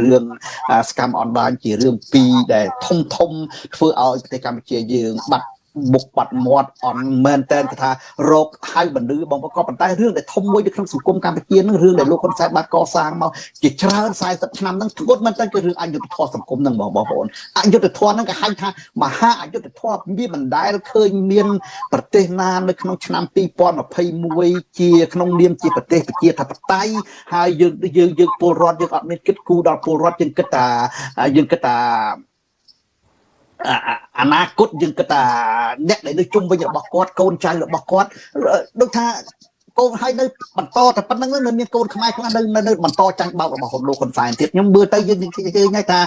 រឿងស្កម្មអនឡាញជារឿងពីរដែលធំធំធ្វើឲ្យប្រទេសកម្ពុជាយើងបាត់មុខបាត់មាត់អន់មែនតើគេថារោគហៅបណ្ឌឺបងប្អូនក៏ប៉ុន្តែរឿងដែលធំមួយនៅក្នុងសង្គមកម្ពុជានឹងរឿងដែលលោកហ៊ុនសែនបានកសាងមកជាច្រើន40ឆ្នាំហ្នឹងធ្ងន់មែនតើគឺរឿងអយុត្តិធម៌សង្គមហ្នឹងបងប្អូនអយុត្តិធម៌ហ្នឹងគេហៅថាមហាអយុត្តិធម៌វាមិនដែលឃើញមានប្រទេសណានៅក្នុងឆ្នាំ2021ជាក្នុងនាមជាប្រទេសប្រជាធិបតេយ្យហើយយើងយើងយើងពលរដ្ឋយើងអត់មានគិតគូរដល់ពលរដ្ឋយើងគិតថាយើងគិតថាអនាគតយើងគិតថាអ្នកដែលនៅជុំវិញរបស់គាត់កូនចៅរបស់គាត់ដូចថាកូនហើយនៅបន្តតែប៉ុណ្្នឹងនៅមានកូនខ្មែរខ្លះនៅនៅបន្តចាញ់បោករបស់លោកហ៊ុនសែនទៀតខ្ញុំមើលទៅយើងឃើញថា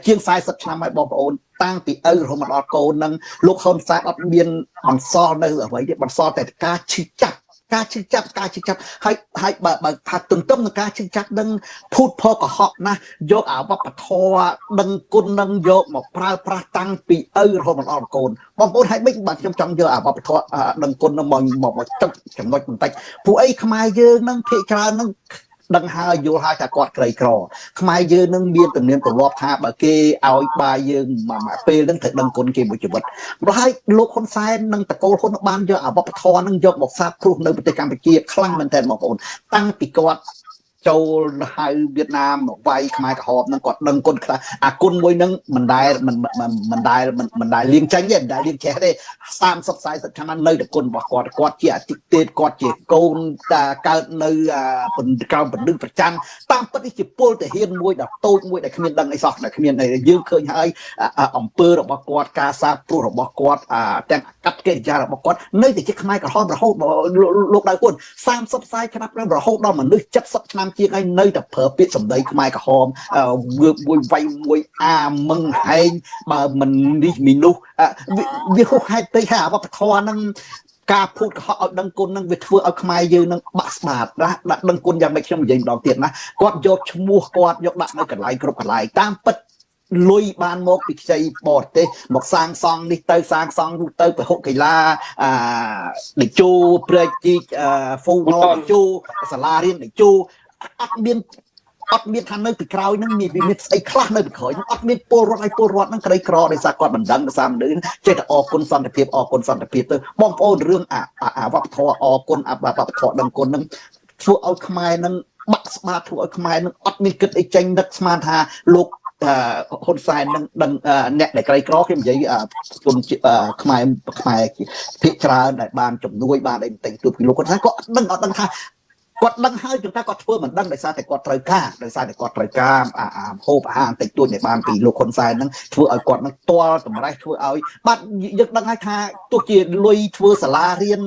ជាង40ឆ្នាំហើយបងប្អូនតាំងពីឪរហូតមកដល់កូននឹងលោកហ៊ុនសែនអត់មានបន្សល់នៅអ្វីទេបន្សល់តែការឈឺចាប់ការឈឺចាប់ការឈឺចាប់ហើយហើយបើបើថាទន្ទឹមនឹងការឈឺចាប់នឹងភូតផលកុហកណាស់យកអាវប្បធម៌ដឹងគុណនឹងយកមកប្រើប្រាស់តាំងពីឪរហូតមកដល់កូនបងប្អូនហើយមិនបាទខ្ញុំចង់យកអាវប្បធម៌ដឹងគុណនឹងមកមកចុចចំណុចបន្តិចពួកអីខ្មែរយើងនឹងភាកច្រើននឹងដឹងហើយយល់ហើយថាគាត់ក្រីក្រខ្មែរយើងនឹងមានទំនៀមទម្លាប់ថាបើគេឲ្យបាយយើងមួយពេលនឹងត្រូវដឹងគុណគេមួយជីវិតម្ល៉េះហើយលោកហ៊ុនសែននិងតកូលហ៊ុនបានយកអវប្បធម៌នឹងយកមកសាបព្រោះនៅប្រទេសកម្ពុជាខ្លាំងមែនទែនបងប្អូនតាំងពីគាត់ចូលហៅវៀតណាមមកវាយខ្មែរក្រហមហ្នឹងគាត់ដឹងគុណខ្លះអាគុណមួយហ្នឹងមិនដែលមិនមិនដែលមិនដែលលៀងចេញទេមិនដែលលៀងចេះទេ30 40ឆ្នាំនៅតែគុណរបស់គាត់គាត់ជាអតិទេពគាត់ជាកូនតាកើតនៅក្រោមបណ្ឌិតប្រចាំតាមពិតនេះជាពលទាហានមួយដ៏តូចមួយដែលគ្មានដឹងអីសោះដែលគ្មានអីយើងឃើញហើយអំពើរបស់គាត់ការសាបព្រោះរបស់គាត់ទាំងអកប្បកិរិយារបស់គាត់នៅតែជាខ្មែរក្រហមរហូតលោកដៅគុណ30 40ឆ្នាំរហូតដល់មនុស្ស70ឆ្នាំជាងហើយនៅតែប្រើពាក្យសម្ដីខ្មែរក្រហមងើបមួយវាយមួយអាមឹងហែងបើមិននេះមីនោះវាហួសហេតុពេកហើយអវប្បធម៌ហ្នឹងការភូតកុហកឲ្យដឹងគុណនឹងវាធ្វើឲ្យខ្មែរយើងនឹងបាក់ស្បាតណាដាក់ដឹងគុណយ៉ាងម៉េចខ្ញុំនិយាយម្ដងទៀតណាគាត់យកឈ្មោះគាត់យកដាក់នៅកន្លែងគ្រប់កន្លែងតាមពិតលុយបានមកពីខ្ចីបរទេសមកសាងសង់នេះទៅសាងសង់នោះទៅពហុកីឡាអាដេជោព្រែកជីកហ្វូណដេជោសាលារៀនដេជោអត់មានអត់មានថានៅពីក្រោយហ្នឹងមានមានស្អីខ្លះនៅពីក្រោយហ្នឹងអត់មានពលរដ្ឋឲ្យពលរដ្ឋហ្នឹងក្រីក្រដោយសារគាត់មិនដឹងដោយសារមនុស្សចេះតែអរគុណសន្តិភាពអរគុណសន្តិភាពទៅបងប្អូនរឿងអាអាវប្បធម៌អរគុណអាវប្បធម៌ដឹងគុណហ្នឹងធ្វើឲ្យខ្មែរហ្នឹងបាក់ស្បាតធ្វើឲ្យខ្មែរហ្នឹងអត់មានគិតអីចេញនឹកស្មានថាលោកហ៊ុនសែននឹងដឹងអ្នកដែលក្រីក្រខ្ញុំនិយាយជនខ្មែរខ្មែរភាគច្រើនដែលបានជំនួយបានអីបន្តិចទូពីលោកហ៊ុនសែនក៏អត់ដឹងអត់ដឹងថាគាត់ដឹងហើយចឹងតែគាត់ធ្វើមិនដឹងដោយសារតែគាត់ត្រូវការដោយសារតែគាត់ត្រូវការអាហូបអាហារបន្តិចតួចដែលបានពីលោកហ៊ុនសែនហ្នឹងធ្វើឲ្យគាត់ហ្នឹងទាល់តម្រេះធ្វើឲ្យបាទយើងដឹងហើយថាទោះជាលុយធ្វើសាលារៀន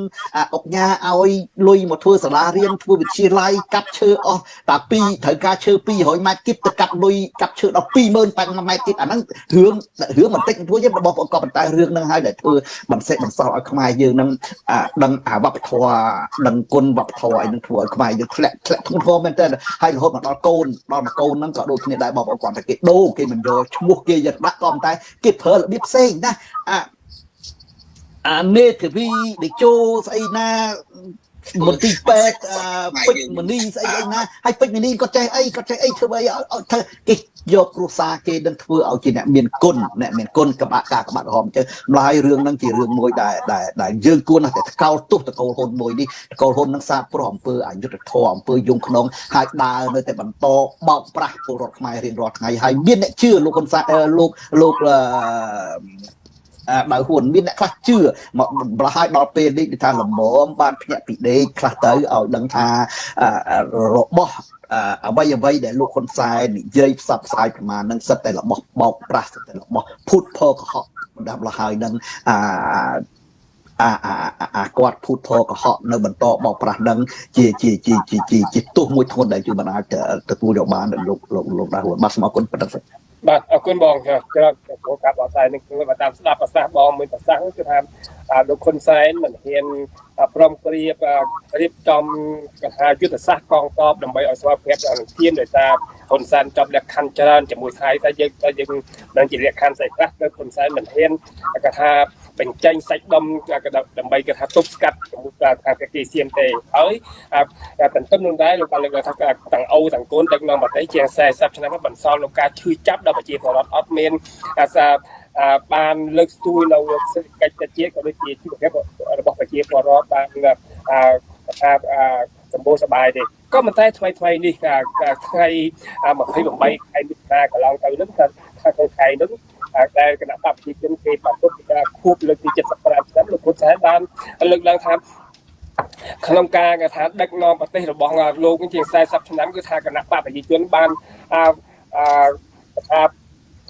អុកញ៉ាឲ្យលុយមកធ្វើសាលារៀនធ្វើវិទ្យាល័យកាប់ឈើអស់តាពីត្រូវការឈើ200ម៉ែត្រគីបទៅកាប់លុយកាប់ឈើដល់28000ម៉ែត្រគីបអាហ្នឹងរឿងរឿងបន្តិចបន្តួចទេបងប្អូនក៏ប៉ុន្តែរឿងហ្នឹងហើយដែលធ្វើបន្សេចបន្សល់ឲ្យខ្មែរយើងហ្នឹងដឹងអាវប្បធម៌ដឹងគុណវប្បធម៌អីហ្នឹងធ្វើឲ្យខ្មែរយើងធ្លាក់ធ្លាក់ធ្ងន់ធ្ងរមែនតើហើយរហូតមកដល់កូនដល់មកកូនហ្នឹងក៏ដូចគ្នាដែរបងប្អូនគាត់តែគេដូរគេមិនយកឈ្មោះគេយកដាក់ក៏ប៉ុន្តែគេប្រើរបៀបផ្សេងណាអាអានេធាវីដេជោស្អីណាមន្ទីរពេទ្យពេជ្រមនីស្អីអីណាហើយពេជ្រមនីគាត់ចេះអីគាត់ចេះអីធ្វើអីឲ្យធ្វើគេយកគ្រួសារគេនឹងធ្វើឲ្យជាអ្នកមានគុណអ្នកមានគុណក្បាក់ការក្បាក់ក្រហមអញ្ចឹងម្ល៉េះរឿងហ្នឹងជារឿងមួយដែលដែលដែលយើងគួរណាស់តែថ្កោលទោសតកូលហ៊ុនមួយនេះតកូលហ៊ុននឹងសាបព្រោះអំពើអយុត្តិធម៌អំពើយងក្នុងហើយដើរនៅតែបន្តបោកប្រាស់ពលរដ្ឋខ្មែររៀងរាល់ថ្ងៃហើយមានអ្នកជឿលោកហ៊ុនសែនលោកលោកដៅហ៊ួនមានអ្នកខ្លះជឿមកម្ល៉េះហើយដល់ពេលនេះគេថាល្មមបានភ្ញាក់ពីដេកខ្លះទៅឲ្យដឹងថារបស់អ្វីអ្វីដែលលោកហ៊ុនសែននិយាយផ្សព្វផ្សាយប្រមាណនឹងសិតតែរបស់បោកប្រាស់សិតតែរបស់ភូតភរកុហកបណ្ដាំលហើយនឹងអាអាអាអាគាត់ភូតភរកុហកនៅបន្តបោកប្រាស់នឹងជាជាជាជាជាជាទោសមួយធ្ងន់ដែលយើងមិនអាចទទួលយកបានលោកលោកលោកដៅហ៊ួនបាទសូមអរគុណប៉ុណ្ណឹងសិនបាទអរគុណបងច្រើនព្រោះការបកស្រាយនេះគឺបើតាមស្ដាប់ប្រសាសន៍បងមួយប្រសាសន៍គឺថា លោកហ៊ុនសែនមិនហ៊ានព្រមព្រៀបរៀបចំកថាយុទ្ធសាស្ត្រកងទ័ពដើម្បីឲ្យស្មើភាពនឹងធៀមដោយសារហ៊ុនសែនចាប់លក្ខខណ្ឌច្រើនជាមួយថៃតែយើងនឹងជាលក្ខខណ្ឌស្អីខ្លះគឺហ៊ុនសែនមិនហ៊ានកថាបញ្ចេញសាច់ដុំដើម្បីគេថាទប់ស្កាត់ជាមួយខាងភាគីសៀមទេហើយទន្ទឹមនឹងដែរលោកបានលើកឡើងថាទាំងអូទាំងកូនដឹកនាំប្រទេសជាង40ឆ្នាំបន្សល់នៅការឈឺចាប់ដល់ប្រជាពលរដ្ឋអត់មានអាសាបានលើកស្ទួយនៅសេដ្ឋកិច្ចជាតិក៏ដូចជាជីវភាពរបស់ប្រជាពលរដ្ឋបានថាសម្បូរសប្បាយទេក៏ប៉ុន្តែថ្មីថ្មីនេះថ្ងៃ28ខែមិថុនាកន្លងទៅនឹងថាក្នុងខែនឹងដែលគណៈបព្វជិជនគេប្រពន្ធខួបលើកទី75ឆ្នាំលោកហ៊ុនសែនបានលើកឡើងថាក្នុងការគេថាដឹកនាំប្រទេសរបស់លោកជាង40ឆ្នាំគឺថាគណៈបព្វជិជនបានថា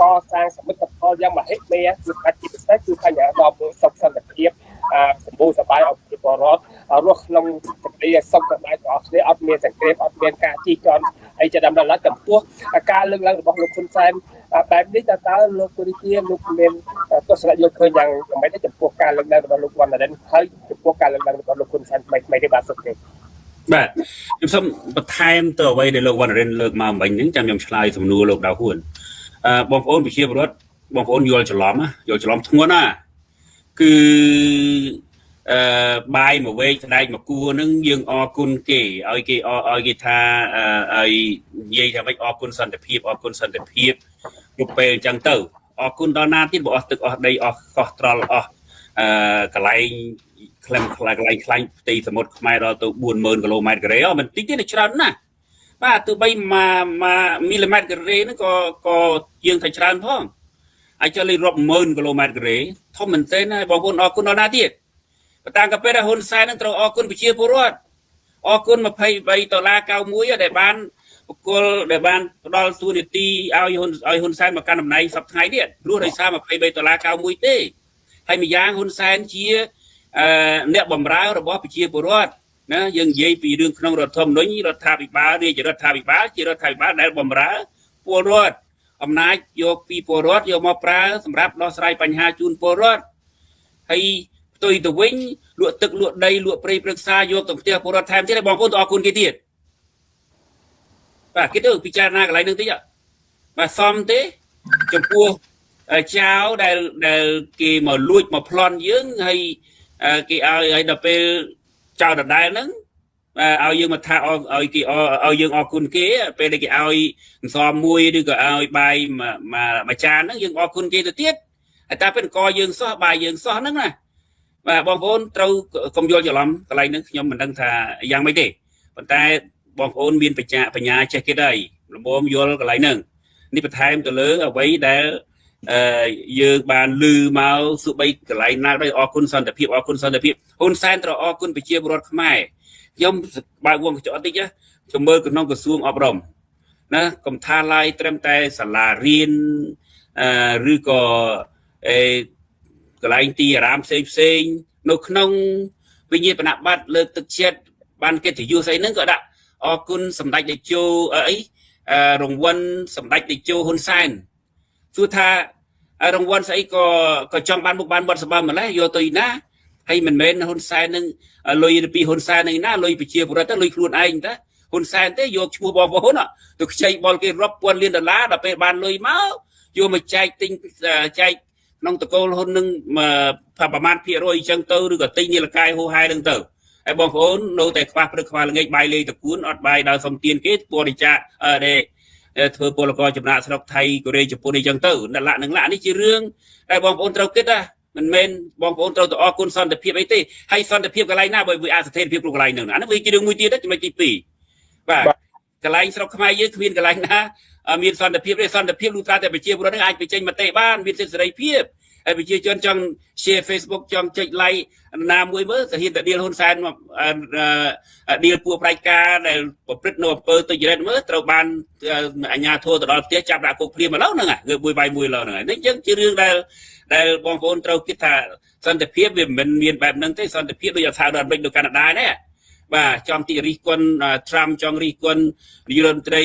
កសាងសមិទ្ធផលយ៉ាងមហិមាគឺថាជាពិសេសគឺបញ្ហាដល់សុខសន្តិភាពសម្បូរសប្បាយឲ្យប្រជាពលរដ្ឋរស់ក្នុងសេចក្តីសុខសប្បាយទាំងអស់គ្នាអត់មានសង្គ្រាមអត់មានការជិះជាន់អីជាដើមដល់ឡើយចំពោះការលើកឡើងរបស់លោកហ៊ុនសែនបែបនេះតើលោកគូរីជាលោកមានទស្សនៈយល់ឃើញយ៉ាងម៉េចចំពោះការលើកឡើងរបស់លោកវណ្ណរិនហើយចំពោះការលើកឡើងរបស់លោកហ៊ុនសែនថ្មីថ្មីនេះបាទសុខទេបាទខ្ញុំសូមបន្ថែមទៅអ្វីដែលលោកវណ្ណរិនលើកមកមិញហ្នឹងចាំខ្ញុំឆ្លើយសំណួរលោកដៅហ៊ួនបងប្អូនប្រជាពលរដ្ឋបងប្អូនយល់ច្រឡំយល់ច្រឡំធ្ងន់ណាគឺបាយមួយវែកស្ដែកមួយគួរនឹងយើងអរគុណគេឲ្យគេឲ្យគេថាឲ្យនិយាយថាម៉េចអរគុណសន្តិភាពអរគុណសន្តិភាពគ្រប់ពេលអញ្ចឹងទៅអរគុណដល់ណាទៀតបើអស់ទឹកអស់ដីអស់កោះត្រល់អស់កន្លែងក្លែមកន្លែងខ្លាញ់ផ្ទៃសមុទ្រខ្មែរដល់ទៅ40000គីឡូម៉ែត្រការ៉េមិនតិចទេច្រើនណាស់បាទទោះបី1មីលីម៉ែត្រការ៉េហ្នឹងក៏ជាងថាច្រើនផងអាចចុះលេខរាប់ម៉ឺនគីឡូម៉ែត្រការ៉េធំមែនទែនហើយបងប្អូនអរគុណដល់ណាទៀតបើតាមកាពេលហ៊ុនសែននឹងត្រូវអរគុណប្រជាពលរដ្ឋអរគុណ23ដុល្លារ91ដែលបានបុគ្គលដែលបានផ្ដល់ទួនាទីឲ្យហ៊ុនសែនមកកាន់តំណែងសប្តាហ៍ថ្ងៃនេះព្រោះដោយសារ23ដុល្លារ91ទេហើយម្យ៉ាងហ៊ុនសែនជាអ្នកបម្រើរបស់ប្រជាពលរដ្ឋណាយើងនិយាយពីរឿងក្នុងរដ្ឋធម្មនុញ្ញរដ្ឋាភិបាលរាជរដ្ឋាភិបាលជារដ្ឋាភិបាលដែលបម្រើពលរដ្ឋអំណាចយកពីពលរដ្ឋយកមកប្រើសម្រាប់ដោះស្រាយបញ្ហាជូនពលរដ្ឋហើយផ្ទុយទៅវិញលក់ទឹកលក់ដីលក់ព្រៃព្រឹក្សាយកទៅផ្ទះពលរដ្ឋថែមទៀតឲ្យបងប្អូនទៅអរគុណគេទៀតបាទគេទៅពិចារណាកន្លែងនឹងតិចបាទសមទេចំពោះចៅដែលគេមកលួចមកប្លន់យើងហើយគេឲ្យឲ្យដល់ពេលចៅដដែលហ្នឹងឲ្យយើងមកថាឲ្យគេឲ្យយើងអរគុណគេពេលដែលគេឲ្យអន្សមមួយឬក៏ឲ្យបាយមួយចានហ្នឹងយើងអរគុណគេទៅទៀតតែពេលកយើងសោះបាយយើងសោះហ្នឹងណាបាទបងប្អូនត្រូវកុំយល់ច្រឡំកន្លែងហ្នឹងខ្ញុំមិនដឹងថាយ៉ាងម៉េចទេប៉ុន្តែបងប្អូនមានបញ្ញាចេះគេដែរល្មមយល់កន្លែងហ្នឹងនេះបន្ថែមទៅលើអ្វីដែលយើងបានឮមកសុបីកន្លែងណាដោយអរគុណសន្តិភាពអរគុណសន្តិភាពហ៊ុនសែនត្រូវអរគុណប្រជាពលរដ្ឋខ្មែរខ្ញុំបើកវងកញ្ចក់តិចណាខ្ញុំមើលក្នុងក្រសួងអប់រំណាកុំថាឡាយត្រឹមតែសាលារៀនឬក៏កន្លែងទីអារាមផ្សេងផ្សេងនៅក្នុងវិញ្ញាបនបត្រលើកទឹកចិត្តបានកិត្តិយសស្អីហ្នឹងក៏ដាក់អរគុណសម្ដេចតេជោអីរង្វាន់សម្ដេចតេជោហ៊ុនសែនសួរថារង្វាន់ស្អីក៏ចង់បានមុខបានបត់សម្បើម្លេះយកទៅណាហើយមិនមែនហ៊ុនសែននឹងលុយពីហ៊ុនសែននឹងណាលុយប្រជាពលរដ្ឋទៅលុយខ្លួនឯងតាហ៊ុនសែនទេយកឈ្មោះបងប្អូនទៅខ្ចីបុលគេរាប់ពាន់លានដុល្លារដល់ពេលបានលុយមកយកមកចែកទិញចែកក្នុងតកូលហ៊ុននឹងប្រមាណភាគរយអញ្ចឹងទៅឬក៏ទិញនាឡិកាយហូហែនឹងទៅហើយបងប្អូននៅតែខ្វះព្រឹកខ្វះល្ងាចបាយលេងតគួនអត់បាយដល់សុំទានគេពលរិចាដែលធ្វើពលករចំណាកស្រុកថៃកូរ៉េជប៉ុនអីចឹងទៅលក្ខនឹងលក្ខនេះជារឿងដែលបងប្អូនត្រូវគិតណាមិនមែនបងប្អូនត្រូវទៅអរគុណសន្តិភាពអីទេហើយសន្តិភាពកន្លែងណាបើវាអស្ថិរភាពគ្រប់កន្លែងហ្នឹងអាហ្នឹងវាជារឿងមួយទៀតចំណុចទី2បាទកន្លែងស្រុកខ្មែរយើងគ្មានកន្លែងណាមានសន្តិភាពទេសន្តិភាពលុះត្រាតែប្រជាពលរដ្ឋហ្នឹងអាចបញ្ចេញមតិបានមានសិទ្ធិសេរីភាពហើយប្រជាជនចង់ share Facebook ចង់ចុច like ណាមួយមើលទៅហ៊ានតែឌីលហ៊ុនសែនមកឌីលពួកប្រជាការដែលប្រព្រឹត្តនៅអំពើទុច្ចរិតមើលត្រូវបានអាជ្ញាធរទៅដល់ផ្ទះចាប់ដាក់គុកភ្លាមឥឡូវហ្នឹងគឺមួយវាយមួយឥឡូវហ្នឹងហើយនេះអញ្ចឹងជារឿងដែលបងប្អូនត្រូវគិតថាសន្តិភាពវាមិនមានបែបហ្នឹងទេសន្តិភាពដូចអថារដ្ឋអាមេរិកនៅកាណាដានេះ បាទចង់ទីរិះគន់ត្រាំចង់រិះគន់នាយករដ្ឋមន្ត្រី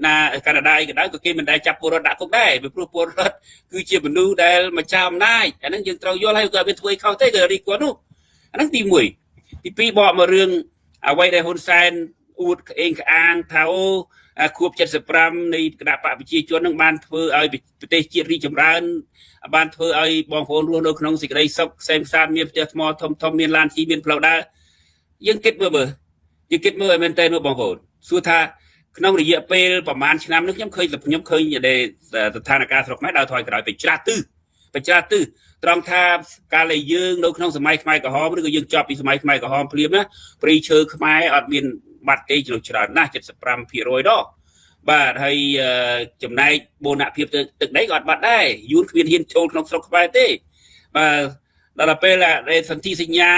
ណាកាណាដាអីក៏ដោយក៏គេមិនដែលចាប់ពលរដ្ឋដាក់គុកដែរពីព្រោះពលរដ្ឋគឺជាមនុស្សដែលម្ចាស់អំណាចអាហ្នឹងយើងត្រូវយល់ហើយក៏វាធ្វើឲ្យខុសទេក៏រិះគន់នោះអាហ្នឹងទី1ទី2បកមករឿងអ្វីដែលហ៊ុនសែនអួតក្អេងក្អាងថាអូខួប75នៃគណៈបកប្រជាជននឹងបានធ្វើឲ្យប្រទេសជាតិរីកចម្រើនបានធ្វើឲ្យបងប្អូនរស់នៅក្នុងសេចក្តីសុខក្សេមក្សាន្តមានផ្ទះថ្មធំធំមានឡានជិះមានផ្លូវដើរយើងគិតមើលមើលយើងគិតមើលឲ្យមែនតើនោះបងប្អូនសួរថាក្នុងរយៈពេលប្រហែលឆ្នាំនេះខ្ញុំឃើញដែលស្ថានភាពស្រុកខ្មែរដើរថយក្រោយទៅច្រាស់ទិសបច្រាស់ទិសត្រង់ថាកាលដែលយើងនៅក្នុងសម័យខ្មែរក្រហមឬក៏យើងជាប់ពីសម័យខ្មែរក្រហមភ្លាមណាព្រៃឈើខ្មែរអត់មានបាត់ទេច្រើនណាស់75%ដល់បាទហើយចំណែកបូរណភាពទឹកដីក៏អត់បាត់ដែរយួនគ្មានហ៊ានចូលក្នុងស្រុកខ្មែរទេបាទដល់ពេលដែលសន្ធិសញ្ញា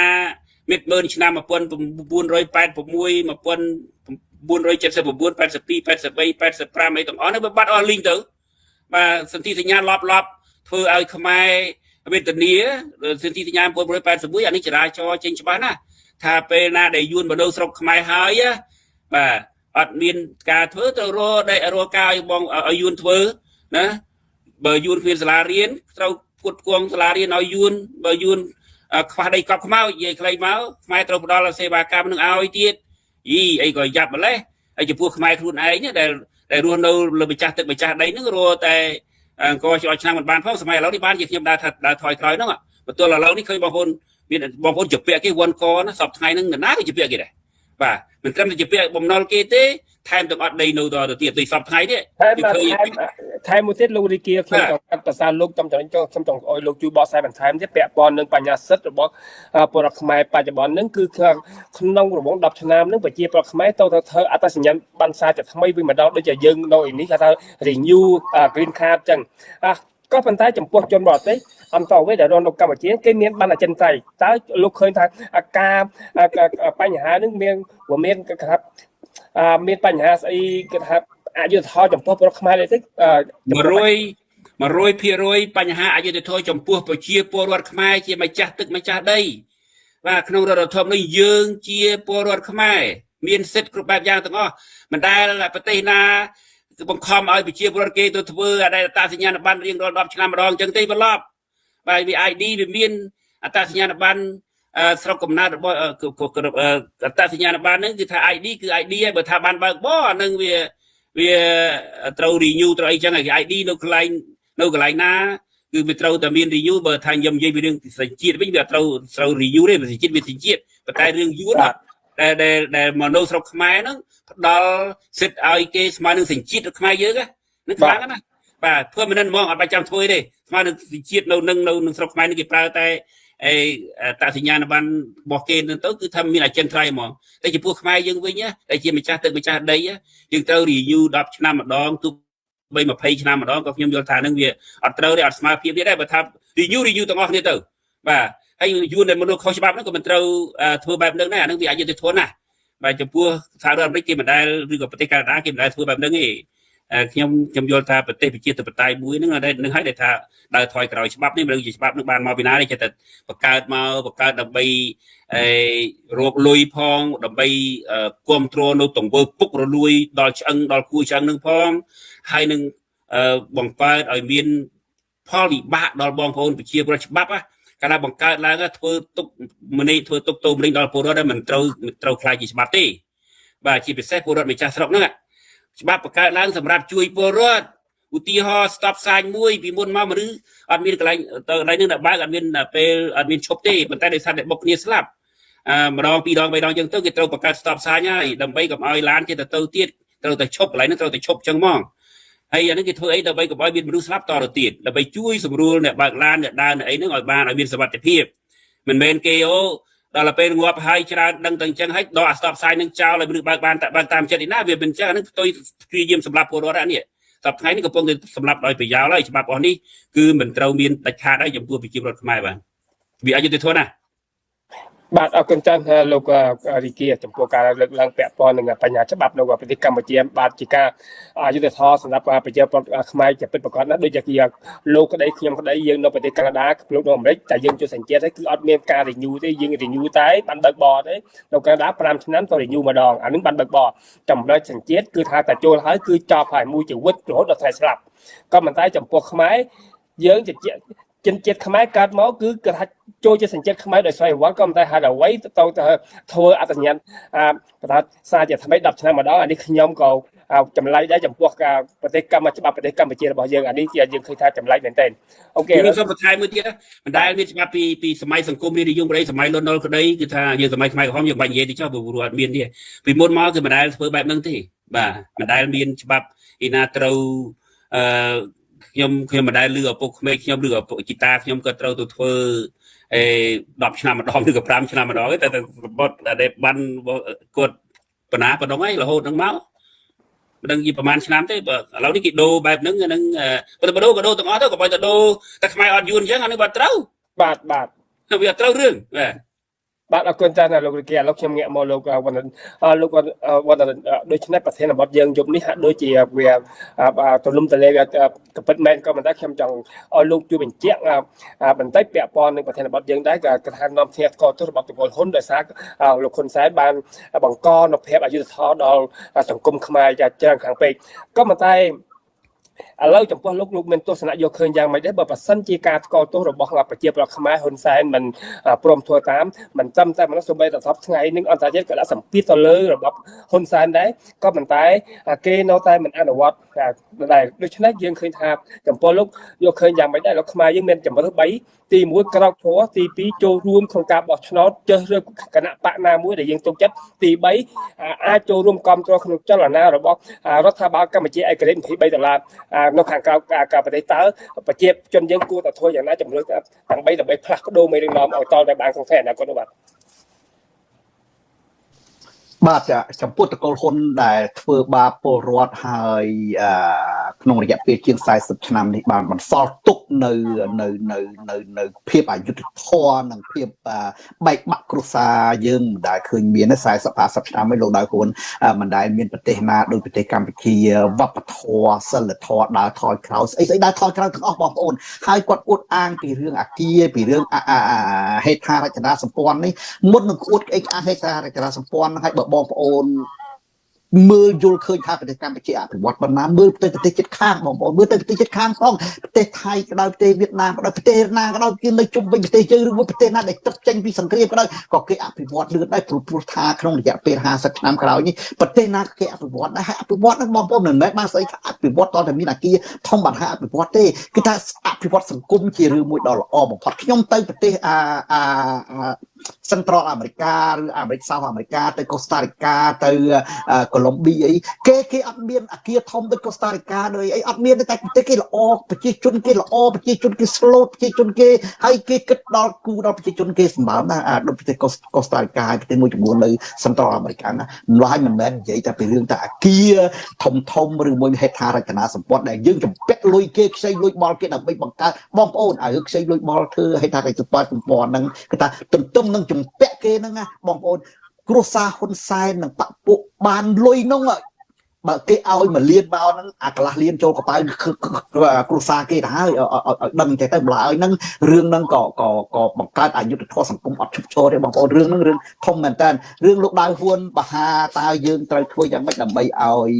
មិត្តម៉ឺនឆ្នាំ1986 1979 82 83 85អីទាំងអស់នេះវាបាត់អស់លីងទៅបាទសន្ធិសញ្ញាលប់លប់ធ្វើឲ្យខ្មែរវេទនាសន្ធិសញ្ញា1981អានេះចរាចរចេញច្បាស់ណាស់ថាពេលណាដែលយួនមកនៅស្រុកខ្មែរហើយបាទអត់មានការធ្វើត្រូវរកដែលរកការឲ្យបងឲ្យយួនធ្វើណាបើយួនគ្មានសាលារៀនត្រូវផ្គត់ផ្គង់សាលារៀនឲ្យយួនបើយួនខ្វះដីកប់ខ្មោចនិយាយខ្លីមកខ្មែរត្រូវផ្ដល់សេវាកម្មនឹងឲ្យទៀតយីអីក៏យ៉ាប់ម្លេះហើយចំពោះខ្មែរខ្លួនឯងដែលរស់នៅលើម្ចាស់ទឹកម្ចាស់ដីហ្នឹងរស់តែអង្គរឆ្នាំមិនបានផងសម័យឥឡូវនេះបានជាខ្ញុំដើរថាដើរថយក្រោយហ្នឹងបន្ទល់ឥឡូវនេះឃើញបងប្អូនមានបងប្អូនជពាក់គេវ៉ាន់កណាសពថ្ងៃហ្នឹងណាក៏ជពាក់គេដែរបាទមិនត្រឹមតែជពាក់បំណុលគេទេថែមទាំងអត់ដីនៅតទៅទៀតដូចសពថ្ងៃនេះថែមមួយទៀតលោករីគាខ្ញុំចង់កាត់ប្រសាលោកចំចំណេញខ្ញុំចង់ឲ្យលោកជួយបកស្រាយបន្ថែមទៀតពាក់ព័ន្ធនឹងបញ្ហាសិទ្ធិរបស់ពលរដ្ឋខ្មែរបច្ចុប្បន្នហ្នឹងគឺក្នុងរង្វង់10ឆ្នាំហ្នឹងប្រជាពលរដ្ឋខ្មែរត្រូវទៅធ្វើអត្តសញ្ញាណប័ណ្ណសារជាថ្មីវិញម្ដងដូចជាយើងនៅឯនេះគេថា renew green card ចឹងក៏ប៉ុន្តែចំពោះជនបរទេសអន្តរវេដែលរស់នៅកម្ពុជាគេមានបានអចិន្ត្រៃយ៍តើលោកឃើញថាការបញ្ហានឹងមានមានគេថាមានបញ្ហាស្អីគេថាអយុត្តិធម៌ចំពោះពលរដ្ឋខ្មែរទេ 100% បញ្ហាអយុត្តិធម៌ចំពោះប្រជាពលរដ្ឋខ្មែរជាម្ចាស់ទឹកម្ចាស់ដីបាទក្នុងរដ្ឋធម្មនុញ្ញយើងជាពលរដ្ឋខ្មែរមានសិទ្ធិគ្រប់បែបយ៉ាងទាំងអស់មិនដែលប្រទេសណាគឺបង្ខំឲ្យប្រជាពលរដ្ឋគេទៅធ្វើអត្តសញ្ញាណប័ណ្ណរៀងរាល់10ឆ្នាំម្ដងអញ្ចឹងទេបន្លប់បាទវា ID វាមានអត្តសញ្ញាណប័ណ្ណស្រុកកំណើតរបស់អត្តសញ្ញាណប័ណ្ណហ្នឹងគឺថា ID គឺ ID ហើយបើថាបានបើកបអាហ្នឹងវាត្រូវ renew ត្រូវអីចឹងហើយ ID នៅកន្លែងណាគឺវាត្រូវតែមាន renew បើថាខ្ញុំនិយាយពីរឿងសញ្ជាតិវិញវាត្រូវ renew ទេសញ្ជាតិវាសញ្ជាតិប៉ុន្តែរឿងយួនដែលមកនៅស្រុកខ្មែរហ្នឹងផ្ដល់សិទ្ធិឲ្យគេស្មើនឹងសញ្ជាតិខ្មែរយើងហ្នឹងខ្លាំងណាស់បាទធ្វើមិននឹងហ្មងអត់បាច់ចាំធ្វើទេស្មើនឹងសញ្ជាតិនៅនឹងស្រុកខ្មែរនេះគេប្រើតែអតសញ្ញាណប័ណ្ណរបស់គេនឹងទៅគឺថាមានអចិន្ត្រៃយ៍ហ្មងតែចំពោះខ្មែរយើងវិញដែលជាម្ចាស់ទឹកម្ចាស់ដីយើងត្រូវ renew 10ឆ្នាំម្ដងទោះបី20ឆ្នាំម្ដងក៏ខ្ញុំយល់ថានឹងវាអត់ត្រូវទេអត់ស្មើភាពទេដែរបើថា renew ទាំងអស់គ្នាទៅបាទហើយយួនដែលមនុស្សខុសច្បាប់ហ្នឹងក៏មិនត្រូវធ្វើបែបហ្នឹងដែរអាហ្នឹងវាអយុត្តិធម៌ណាស់បាទចំពោះសហរដ្ឋអាមេរិកគេមិនដែលឬក៏ប្រទេសកាណាដាគេមិនដែលធ្វើបែបហ្នឹងទេខ្ញុំយល់ថាប្រទេសប្រជាធិបតេយ្យមួយហ្នឹងនឹងហើយដែលថាដើរថយក្រោយច្បាប់នេះមិនដឹងជាច្បាប់នឹងបានមកពីណាទេចេះតែបង្កើតមកបង្កើតដើម្បីរកលុយផងដើម្បីគ្រប់គ្រងនៅទង្វើពុករលួយដល់ឆ្អឹងដល់គួរឆ្អឹងនឹងផងហើយនឹងបង្កើតឲ្យមានផលវិបាកដល់បងប្អូនប្រជាពលរដ្ឋច្បាប់កាលណាបង្កើតឡើងធ្វើទុកមនីធ្វើទុកទោមនេះដល់ពលរដ្ឋមិនត្រូវខ្លាចជាច្បាប់ទេបាទជាពិសេសពលរដ្ឋម្ចាស់ស្រុកហ្នឹងច្បាប់បង្កើតឡើងសម្រាប់ជួយពលរដ្ឋឧទាហរណ៍ stop sign មួយពីមុនមកមនុស្សអត់មានកន្លែងទៅកន្លែងហ្នឹងដល់បើកអត់មានពេលអត់មានឈប់ទេប៉ុន្តែដោយសារតែបុកគ្នាស្លាប់ម្ដងពីរដងបីដងចឹងទៅគេត្រូវបង្កើត stop sign ហើយដើម្បីកុំឲ្យឡានគេទៅទៀតត្រូវតែឈប់កន្លែងហ្នឹងត្រូវតែឈប់ចឹងហ្មងហើយអានេះគេធ្វើអីដើម្បីកុំឲ្យមានមនុស្សស្លាប់តទៅទៀតដើម្បីជួយសម្រួលអ្នកបើកឡានអ្នកដើរអ្នកអីហ្នឹងឲ្យបានឲ្យមានសុវត្ថិភាពមិនមែនគេអូដល់ពេលងាប់ហើយច្រើនដឹងតែអញ្ចឹងហើយដកអា stop sign នឹងចោលឲ្យមនុស្សបើកបានតែបើកតាមចិត្តឯណាវាមិនអញ្ចឹងអានឹងផ្ទុយព្យាយាមសម្លាប់ពលរដ្ឋអានេះសប្តាហ៍ថ្ងៃនេះកំពុងតែសម្លាប់ដោយប្រយោលហើយច្បាប់អស់នេះគឺមិនត្រូវមានដាច់ខាតហើយចំពោះប្រជាពលរដ្ឋខ្មែរបាទវាអយុត្តិធម៌ណាស់ បាទអរគុណច្រើនលោករីគាចំពោះការលើកឡើងពាក់ព័ន្ធនឹងបញ្ហាច្បាប់នៅប្រទេសកម្ពុជាបាទជាការយុត្តិធម៌សម្រាប់ប្រជាពលរដ្ឋខ្មែរជាពិតប្រាកដណាស់ដូចជាលោកក្តីខ្ញុំក្តីយើងនៅប្រទេសកាណាដាលោកនៅអាមេរិកតែយើងចូលសញ្ជាតិគឺអត់មានការ renew ទេយើង renew តែបានបើកបរទេនៅកាណាដា5ឆ្នាំទៅ renew ម្ដងអានឹងបានបើកបរចំណុចសញ្ជាតិគឺថាតែចូលហើយគឺចប់ហើយមួយជីវិតរហូតដល់ថ្ងៃស្លាប់ក៏ប៉ុន្តែចំពោះខ្មែរយើងជាជនជាតិខ្មែរកើតមកគឺគេថាចូលជាសញ្ជាតិខ្មែរដោយស្វ័យប្រវត្តិក៏ប៉ុន្តែហេតុអ្វីទៅទៅធ្វើអត្តសញ្ញាណអាប្រថាសារជាថ្មី10ឆ្នាំម្ដងអានេះខ្ញុំក៏ចម្លែកដែរចំពោះការប្រទេសកម្ពុជាច្បាប់ប្រទេសកម្ពុជារបស់យើងអានេះជាយើងឃើញថាចម្លែកមែនទែន OK ខ្ញុំសូមបន្ថែមមួយទៀតមិនដែលមានច្បាប់ពីសម័យសង្គមរាជនិយមក្តីសម័យលន់នល់ក្តីគឺថាយើងសម័យខ្មែរក្រហមយើងបាច់និយាយទៅចុះព្រោះអត់មានទេពីមុនមកគឺមិនដែលធ្វើបែបហ្នឹងទេបាទមិនដែលមានច្បាប់ឯណាត្រូវអឺខ្ញុំមិនដែលលឺឪពុកក្មេកខ្ញុំឬឪពុកជីតាខ្ញុំក៏ត្រូវទៅធ្វើអេ10ឆ្នាំម្ដងឬក៏5ឆ្នាំម្ដងទេតែតែបត់ដែលបានគាត់បណ្ណាប៉ុណ្ណឹងឯងរហូតហ្នឹងមកមិនដឹងជាប្រហែលឆ្នាំទេបើឥឡូវនេះគេដូរបែបហ្នឹងហ្នឹងបើទៅដូរក៏ដូរទាំងអស់ទៅក៏បើទៅដូរតែខ្មែរអត់យួនអញ្ចឹងអានេះបាត់ត្រូវ បាទបាទ វាអត់ត្រូវរឿងបាទ បាទអរគុណច្រើនណាស់លោករិគាឥឡូវខ្ញុំងាកមកលោកវណ្ណលោកវណ្ណដូច្នេះប្រធានបទយើងយប់នេះហាក់ដូចជាវាទលំទលាវាកពិតមែនក៏ប៉ុន្តែខ្ញុំចង់ឲ្យលោកជួយបញ្ជាក់បន្តិចពាក់ព័ន្ធនឹងប្រធានបទយើងដែរក៏ថានាំគ្នាស្គាល់ទោសរបបត្រកូលហ៊ុនដោយសារលោកហ៊ុនសែនបានបង្កនូវភាពអយុត្តិធម៌ដល់សង្គមខ្មែរយ៉ាងច្រើនខាងពេកក៏ប៉ុន្តែឥឡូវចំពោះលោកលោកមានទស្សនៈយកឃើញយ៉ាងម៉េចដែរបើប្រសិនជាការថ្កោលទោសរបស់ប្រជាពលរដ្ឋខ្មែរហ៊ុនសែនមិនព្រមធ្វើតាមមិនត្រឹមតែមនុស្សសូម្បីតែសពថ្ងៃនឹងអន្តរជាតិក៏ដាក់សម្ពាធទៅលើរបបហ៊ុនសែនដែរក៏ប៉ុន្តែគេនៅតែមិនអនុវត្តដែរដូច្នេះយើងឃើញថាចំពោះលោកយកឃើញយ៉ាងម៉េចដែរលោកខ្មែរយើងមានជំរើស3ទី1ក្រោកឈរទី2ចូលរួមក្នុងការបោះឆ្នោតជ្រើសរើសគណៈបកណាមួយដែលយើងទុកចិត្តទី3អាចចូលរួមគ្រប់គ្រងក្នុងចលនារបស់រដ្ឋាភិបាលកម្ពុជាឯករាជ្យ23ដុល្លារនៅខាងក្រៅការប្រទេសតើប្រជាជនយើងគួរតែធ្វើយ៉ាងណាជំរឿនទាំង3ដើម្បីផ្លាស់ប្ដូរមេដឹកនាំឲ្យតតែបានក្នុងថ្ងៃអនាគតនោះបាទ បាទចំពោះតកូលហ៊ុនដែលធ្វើបាបពលរដ្ឋហើយក្នុងរយៈពេលជាង40ឆ្នាំនេះបានបន្សល់ទុកនៅនៅនៅនៅនៅភាពអយុត្តិធម៌និងភាពបែកបាក់គ្រួសារយើងមិនដែលឃើញមាន40 50ឆ្នាំហើយលោកដៅហ៊ុនមិនដែលមានប្រទេសណាដូចប្រទេសកម្ពុជាវប្បធម៌សិលធម៌ដើរថយក្រោយស្អីស្អីដើរថយក្រោយទាំងអស់បងប្អូនហើយគាត់អួតអាងពីរឿងអាគារពីរឿងហេដ្ឋារចនាសម្ព័ន្ធនេះមុននឹងអួតអីហេដ្ឋារចនាសម្ព័ន្ធហ្នឹងហើយបើបងប្អូនមើលយល់ឃើញថាប្រទេសកម្ពុជាអភិវឌ្ឍប៉ុណ្ណាមើលទៅប្រទេសជិតខាងបងប្អូនមើលទៅប្រទេសជិតខាងផងប្រទេសថៃក៏ដោយប្រទេសវៀតណាមក៏ដោយប្រទេសណាក៏ដោយគេនៅជុំវិញប្រទេសយើងឬមួយប្រទេសណាដែលទឹកចេញពីសង្គ្រាមក៏ដោយក៏គេអភិវឌ្ឍលឿនដែរព្រោះថាក្នុងរយៈពេល50ឆ្នាំក្រោយនេះប្រទេសណាក៏គេអភិវឌ្ឍដែរហើយអភិវឌ្ឍហ្នឹងបងប្អូនមិនមែនបានស្អីថាអភិវឌ្ឍតតែមានអាគារធំបានថាអភិវឌ្ឍទេគឺថាអភិវឌ្ឍសង្គមជារឿងមួយដ៏ល្អបំផុតខ្ញុំទៅប្រទេសអាអាសិនត្រលអាមេរិកាឬអាមេរិកសៅអាមេរិកាទៅកូស្តារីកាទៅកូឡុំប៊ីអីគេអត់មានអាគារធំដូចកូស្តារីកាដូចអីអត់មានទេតែប្រទេសគេល្អប្រជាជនគេល្អប្រជាជនគេស្លូតប្រជាជនគេហើយគេគិតដល់គូដល់ប្រជាជនគេសម្បើមណាដូចប្រទេសកូស្តារីកាហើយប្រទេសមួយចំនួននៅសិនត្រលអាមេរិកាណាម្ល៉េះមិនមែននិយាយតែពីរឿងតែអាគារធំធំឬមួយហេដ្ឋារចនាសម្ព័ន្ធដែលយើងជំពាក់លុយគេខ្ចីលុយបល់គេដើម្បីបង្កើតបងប្អូនឲ្យខ្ចីលុយបល់ធ្វើហេដ្ឋារចនាសម្ព័ន្ធហ្នឹងគឺថាទន្ទឹមនឹងជំពាក់គេហ្នឹងណាបងប្អូនគ្រួសារហ៊ុនសែននិងបពពួកបានលុយនោះបើគេឲ្យមួយលានមកហ្នឹងអាកន្លះលានចូលកប៉ៅគ្រួសារគេទៅហើយឲ្យដឹងចេះទៅម្ល៉េះហើយហ្នឹងរឿងហ្នឹងក៏ក៏ក៏បង្កើតអយុត្តិធម៌សង្គមអត់ឈប់ឈរទេបងប្អូនរឿងហ្នឹងរឿងធំមែនតើរឿងលោកដៅហ៊ួនបហាតើយើងត្រូវធ្វើយ៉ាងម៉េចដើម្បីឲ្យ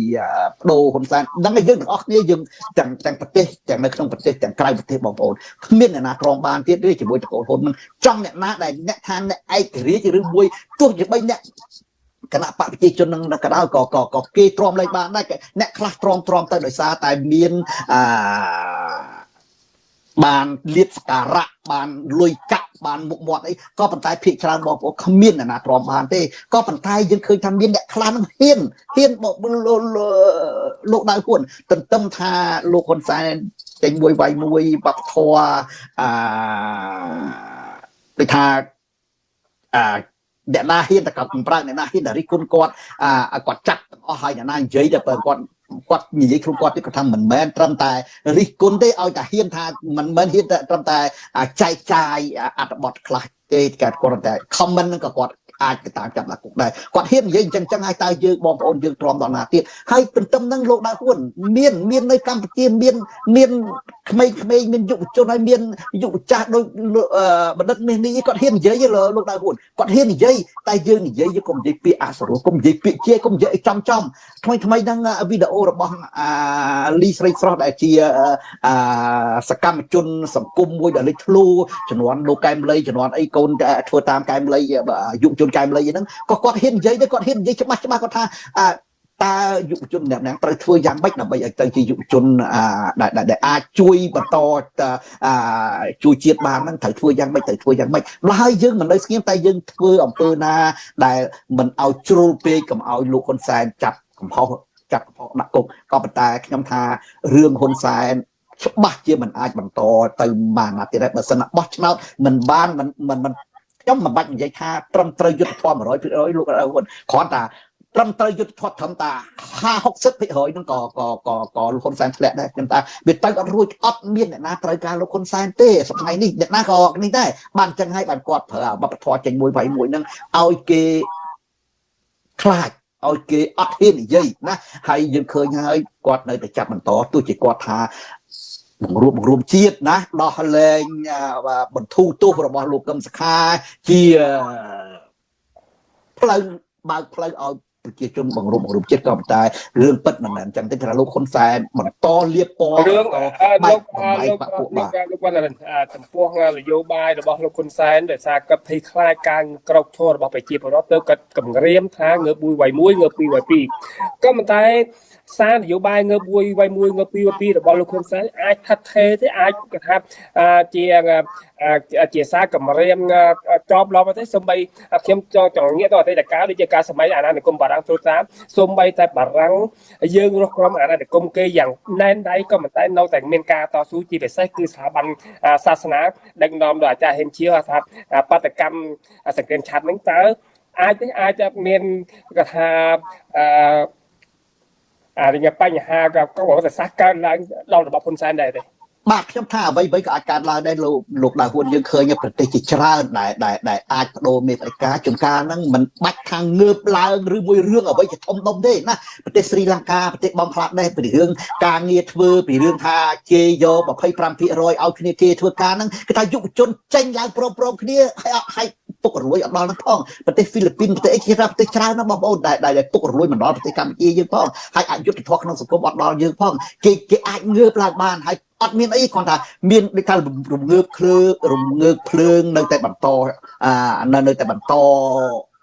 បដូរហ៊ុនសែនដឹងតែយើងទាំងអស់គ្នាយើងទាំងប្រទេសទាំងនៅក្នុងប្រទេសទាំងក្រៅប្រទេសបងប្អូនគ្មានអ្នកណាក្រងបានទៀតទេជាមួយតកូលហ៊ុនហ្នឹងចង់អ្នកណាដែលអ្នកថាអ្នកឯករាជ្យឬមួយទោះជាបីអ្នកគណៈបកប្រជាជននឹងក៏ដោយក៏ក៏គេទ្រាំលេខបានដែរអ្នកខ្លះទ្រាំទៅដោយសារតែមានបានលៀបសការៈបានលុយកាក់បានមុខមាត់អីក៏ប៉ុន្តែភាគច្រើនបងប្អូនគ្មានអ្នកណាទ្រាំបានទេក៏ប៉ុន្តែយើងឃើញថាមានអ្នកខ្លះនឹងហ៊ានបកលោកដៅហ៊ុនទន្ទឹមថាលោកហ៊ុនសែនចេញមួយវាយមួយវប្បធម៌ដូចថាអ្នកណាហ៊ានតែគាត់ប្រើអ្នកណាហ៊ានតែរិះគន់គាត់គាត់ចាត់ទាំងអស់ហើយអ្នកណានិយាយតែបើគាត់និយាយខ្លួនគាត់ទៀតគាត់ថាមិនមែនត្រឹមតែរិះគន់ទេឲ្យតែហ៊ានថាមិនមែនហ៊ានតែត្រឹមតែចែកចាយអត្ថបទខ្លះ ទេគាត់គាត់តែ comment ហ្នឹងក៏គាត់អាចទៅតាមចាប់ដាក់គុកដែរគាត់ហ៊ាននិយាយអញ្ចឹងចឹងហើយតើយើងបងប្អូនយើងទ្រាំដល់ណាទៀតហើយទន្ទឹមហ្នឹងលោកដៅហ៊ួនមានមាននៅកម្ពុជាមានមានក្មេងៗមានយុវជនហើយមានយុវចាស់ដូចបណ្ឌិតមាសនេះគាត់ហ៊ាននិយាយលោកដៅហ៊ួនគាត់ហ៊ាននិយាយតែយើងនិយាយយើងកុំនិយាយពាក្យអសរោះកុំនិយាយពាក្យជាកុំនិយាយចំចំថ្មីថ្មីហ្នឹងវីដេអូរបស់អាលីស្រីស្រស់ដែលជាអាសកម្មជនសង្គមមួយដែលលេចធ្លោជំនាន់លោកកែមលីជំនាន់អីកូនធ្វើតាមកែមលីយុវជនកែមលីហ្នឹងក៏គាត់ហ៊ាននិយាយដែរគាត់ហ៊ាននិយាយច្បាស់ច្បាស់គាត់ថាតើយុវជនម្នាក់ៗត្រូវធ្វើយ៉ាងម៉េចដើម្បីឲ្យទៅជាយុវជនដែលអាចជួយបន្តជួយជាតិបានហ្នឹងត្រូវធ្វើយ៉ាងម៉េចត្រូវធ្វើយ៉ាងម៉េចម្ល៉េះហើយយើងមិននៅស្ងៀមតែយើងធ្វើអំពើណាដែលមិនឲ្យជ្រុលពេកកុំឲ្យលោកហ៊ុនសែនចាប់កំហុសចាប់កំហុសដាក់គុកក៏ប៉ុន្តែខ្ញុំថារឿងហ៊ុនសែនច្បាស់ជាមិនអាចបន្តទៅបានណាទៀតដែរបើសិនណាបោះឆ្នោតមិនបានមិនមិនមិនខ្ញុំមិនបាច់និយាយថាត្រឹមត្រូវយុត្តិធម៌100%លោកហ៊ុនគ្រាន់តែត្រឹមត្រូវយុត្តិធម៌ត្រឹមតា50 60%ហ្នឹងក៏ក៏ក៏ក៏លោកហ៊ុនសែនធ្លាក់ដែរខ្ញុំថាវាទៅអត់រួចអត់មានអ្នកណាត្រូវការលោកហ៊ុនសែនទេសប្តាហ៍នេះអ្នកណាក៏នេះដែរបានចឹងហើយបានគាត់ប្រើវប្បធម៌ចេញមួយវៃមួយហ្នឹងឲ្យគេខ្លាចឲ្យគេអត់ហ៊ាននិយាយណាហើយយើងឃើញហើយគាត់នៅតែចាប់បន្តទោះជាគាត់ថាបង្រួបបង្រួមជាតិណាដោះលែងបន្ធូរទោសរបស់លោកកឹមសុខាជាផ្លូវបើកផ្លូវឲ្យប្រជាជនបង្រួបបង្រួមជាតិក៏ប៉ុន្តែរឿងពិតមិនមែនអញ្ចឹងទេថាលោកហ៊ុនសែនបន្តលៀបពណ៌ រឿងលោកលោកលោកលោកគាត់ចំពោះនយោបាយរបស់លោកហ៊ុនសែនដោយសារគាត់ភ័យខ្លាចការក្រោកឈររបស់ប្រជាពលរដ្ឋទៅគាត់គម្រាមថាងើប1វាយ1ងើប2វាយ2ក៏ប៉ុន្តែសារនយោបាយងើប1វាយ1ងើប2វាយ2របស់លោកហ៊ុនសែនអាចថាត់ថេទេអាចគាត់ថាជាសារគម្រាមចប់ឡប់ទេសូម្បីខ្ញុំចង់ងាកទៅអតីតកាលដូចជាការសម័យអាណានិគមបារាំងត្រួតត្រាសូម្បីតែបារាំងយើងរស់ក្រមអាណានិគមគេយ៉ាងណែនដៃក៏ប៉ុន្តែនៅតែមានការតស៊ូជាពិសេសគឺស្ថាប័នសាសនាដឹកនាំដោយអាចារ្យហេមជាថាបាតកម្មសង្គ្រាមឆាត់ហ្នឹងតើអាចទេអាចមានគាត់ថាអានេះបញ្ហាក៏ប្រវត្តិសាស្ត្រកើតឡើងដល់របបហ៊ុនសែនដែរទេ បាទខ្ញុំថាអ្វីៗក៏អាចកើតឡើងដែរលោកលោកដៅហ៊ួនយើងឃើញប្រទេសជាច្រើនដែលដែលដែលអាចបដូរមេផ្ដាច់ការជួនកាលហ្នឹងមិនបាច់ខាងងើបឡើងឬមួយរឿងអ្វីជាធំដុំទេណាប្រទេសស្រីលង្កាប្រទេសបំផ្លាដេសពីរឿងការងារធ្វើពីរឿងថាជេរយក25%ឲ្យគ្នាគេធ្វើការហ្នឹងគឺថាយុវជនចេញឡើងព្រមព្រំគ្នាហើយអត់ឲ្យពុករលួយអត់ដល់ហ្នឹងផងប្រទេសហ្វីលីពីនប្រទេសអីគេថាប្រទេសច្រើនណាស់បងប្អូនដែលដែលពុករលួយមិនដល់ប្រទេសកម្ពុជាយើងផងហើយអយុត្តិធម៌ក្នុងសង្គមអត់ដល់យើងផងគេគេអាចងើបឡើងបានហើយអត់មានអីគ្រាន់ថាមានដូចថារំងើបភ្លើងរំងើបភ្លើងនៅតែបន្តអានៅតែបន្ត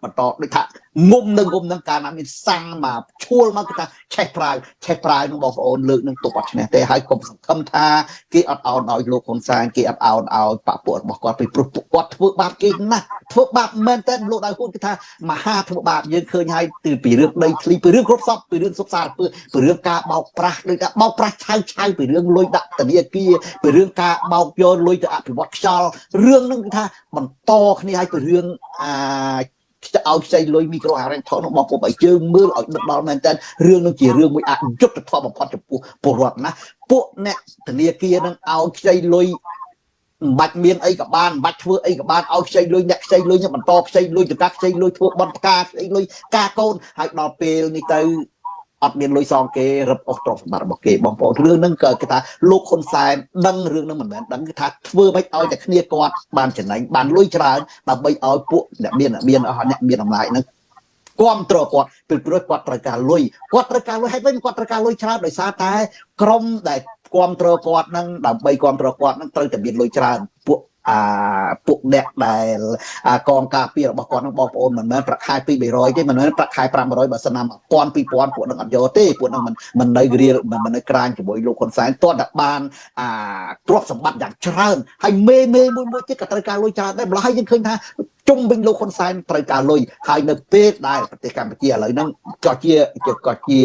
បន្តដូចថាងុំនឹងងុំនឹងកាលណាមានសាំងមកឈួលមកគឺថាឆេះប្រាវឆេះប្រាវនឹងបងប្អូនលើកនឹងទប់អត់ឈ្នះទេហើយកុំសង្ឃឹមថាគេអត់អោនឲ្យលោកហ៊ុនសែនគេអត់អោនឲ្យបពពួករបស់គាត់ពីព្រោះពួកគាត់ធ្វើបាបគេណាស់ធ្វើបាបមែនតើលោកដៅហ៊ុនគឺថាមហាធ្វើបាបយើងឃើញហើយពីពីរឿងដីធ្លីពីរឿងគ្រប់សពពីរឿងសុខសារពើពីរឿងការបោកប្រាស់ដូចថាបោកប្រាស់ឆៅឆៅពីរឿងលុយដាក់ធនាគារពីរឿងការបោកយកលុយទៅអភិវឌ្ឍខ្យល់រឿងហ្នឹងគឺថាបន្តគ្នាឲ្យពីរឿងអាឲ្យខ្ចីលុយមីក្រូហិរញ្ញវត្ថុនោះបងប្អូនឲ្យយើងមើលឲ្យដឹកដល់មែនតើរឿងនឹងជារឿងមួយអយុត្តិធម៌បំផុតចំពោះពលរដ្ឋណាពួកអ្នកធនាគារនឹងឲ្យខ្ចីលុយមិនបាច់មានអីក៏បានមិនបាច់ធ្វើអីក៏បានឲ្យខ្ចីលុយអ្នកខ្ចីលុយនឹងបន្តខ្ចីលុយចង្កាខ្ចីលុយធ្វើបន់ផ្កាខ្ចីលុយការកូនហើយដល់ពេលនេះទៅអត់មានលុយសងគេរឹបអូសទ្រព្យសម្បត្តិរបស់គេបងប្អូនរឿងហ្នឹងក៏គេថាលោកហ៊ុនសែនដឹងរឿងហ្នឹងមិនមែនដឹងគឺថាធ្វើមិនឲ្យតែគ្នាគាត់បានចំណេញបានលុយច្រើនដើម្បីឲ្យពួកអ្នកមានអ្នកមានអស់អ្នកមានអំណាចហ្នឹងគាំទ្រគាត់ពីព្រោះគាត់ត្រូវការលុយគាត់ត្រូវការលុយហើយវិញគាត់ត្រូវការលុយច្រើនដោយសារតែក្រុមដែលគាំទ្រគាត់ហ្នឹងដើម្បីគាំទ្រគាត់ហ្នឹងត្រូវតែមានលុយច្រើនពួកអាពួកអ្នកដែលកងការពាររបស់គាត់នឹងបងប្អូនមិនមែនប្រាក់ខែ2 300ទេមិនមែនប្រាក់ខែ500បើសិនណា1000 2000ពួកនឹងអត់យកទេពួកនឹងមិនមិននៅរៀលមិននៅក្រាញជាមួយលោកហ៊ុនសែនតើតែបានអាទ្រព្យសម្បត្តិយ៉ាងច្រើនហើយមេមេមួយមួយទៀតក៏ត្រូវការលុយច្រើនដែរម្ល៉េះហើយយើងឃើញថាជុំវិញលោកហ៊ុនសែនត្រូវការលុយហើយនៅពេលដែលប្រទេសកម្ពុជាឥឡូវហ្នឹងក៏ជាក៏ជា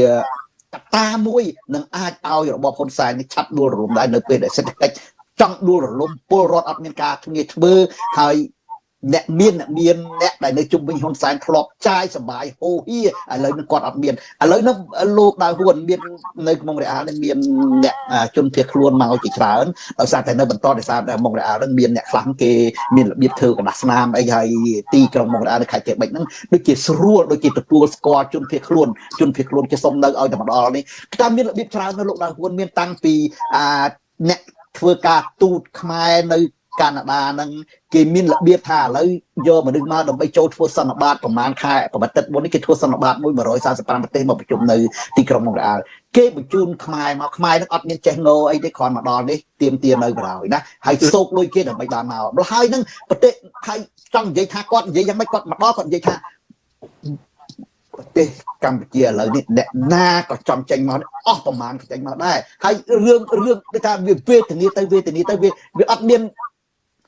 កត្តាមួយនឹងអាចឲ្យរបបហ៊ុនសែននេះឆាប់ដួលរលំដែរនៅពេលដែលសេដ្ឋកិច្ចចង់ដួលរលំពលរដ្ឋអត់មានការងារធ្វើហើយ អ្នកមានអ្នកមានអ្នកដែលនៅជុំវិញហ៊ុនសែនធ្លាប់ចាយសបាយហូហៀឥឡូវនឹងគាត់អត់មានឥឡូវនឹងលោកដៅហ៊ួនមាននៅម៉ុងរ៉េអាល់នឹងមានអ្នកជនភៀសខ្លួនមកជាច្រើនដោយសារតែនៅបន្តដោយសារតែម៉ុងរ៉េអាល់នឹងមានអ្នកខ្លះគេមានរបៀបធ្វើกระดาษស្នាមអីហើយទីក្រុងម៉ុងរ៉េអាល់នៅខេត្តកេបិចហ្នឹងដូចជាស្រួលដូចជាទទួលស្គាល់ជនភៀសខ្លួនជនភៀសខ្លួនគេសុំនៅឲ្យតែមកដល់នេះតែមានរបៀបច្រើននៅលោកដៅហ៊ួនមានតាំងពីអាអ្នកធ្វើការទូតខ្មែរនៅកាណាដាហ្នឹងគេមានរបៀបថាឥឡូវយកមនុស្សមកដើម្បីចូលធ្វើសន្និបាតប្រហែលខែប្រហែលទឹកមុននេះគេធ្វើសន្និបាតមួយ145ប្រទេសមកប្រជុំនៅទីក្រុងម៉ុងរ៉េអាល់គេបញ្ជូនខ្មែរមកខ្មែរនឹងអត់មានចេះងអីទេគ្រាន់មកដល់នេះទៀមទានៅបណ្ដោយណាហើយសោកលុយគេដើម្បីបានមកម្ល៉េះហើយនឹងប្រទេសថៃចង់និយាយថាគាត់និយាយយ៉ាងម៉េចគាត់មកដល់គាត់និយាយថាប្រទេសកម្ពុជាឥឡូវនេះអ្នកណាក៏ចង់ចេញមកអស់ប្រមាណក៏ចេញមកដែរហើយរឿងរឿងដូចថាវាវេទនាទៅវេទនាទៅវាវាអត់មាន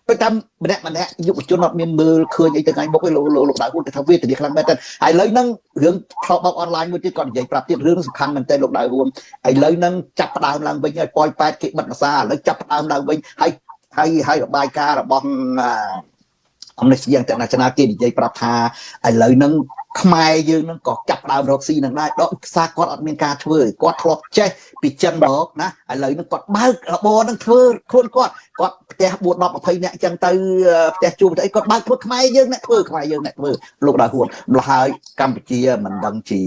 ទៅតាមម្នាក់ម្នាក់យុវជនអត់មានមើលឃើញអីទៅថ្ងៃមុខឯងលោកលោកដៅហ៊ុនទៅថាវេទនាខ្លាំងមែនតើហើយឥឡូវហ្នឹងរឿងថោបោកអនឡាញមួយទៀតគាត់និយាយប្រាប់ទៀតរឿងសំខាន់មែនតើលោកដៅហ៊ុនឥឡូវហ្នឹងចាប់ផ្ដើមឡើងវិញហើយប៉យប៉ែតគេបិទភាសាឥឡូវចាប់ផ្ដើមឡើងវិញហើយហើយហើយរបាយការណ៍របស់ Amnesty International គេនិយាយប្រាប់ថាឥឡូវហ្នឹងខ្មែរយើងហ្នឹងក៏ចាប់ដើមរកស៊ីនឹងដែរដកខ្សែគាត់អត់មានការធ្វើគាត់ធ្លាប់ចេះពីចិនមកណាឥឡូវហ្នឹងគាត់បើករបរហ្នឹងធ្វើខ្លួនគាត់គាត់ផ្ទះ4 10 20នាក់ចឹងទៅផ្ទះជួលទៅអីគាត់បើកធ្វើខ្មែរយើងអ្នកធ្វើខ្មែរយើងអ្នកធ្វើលោកដៅហ៊ួនម្ល៉េះហើយកម្ពុជាមិនដឹងជា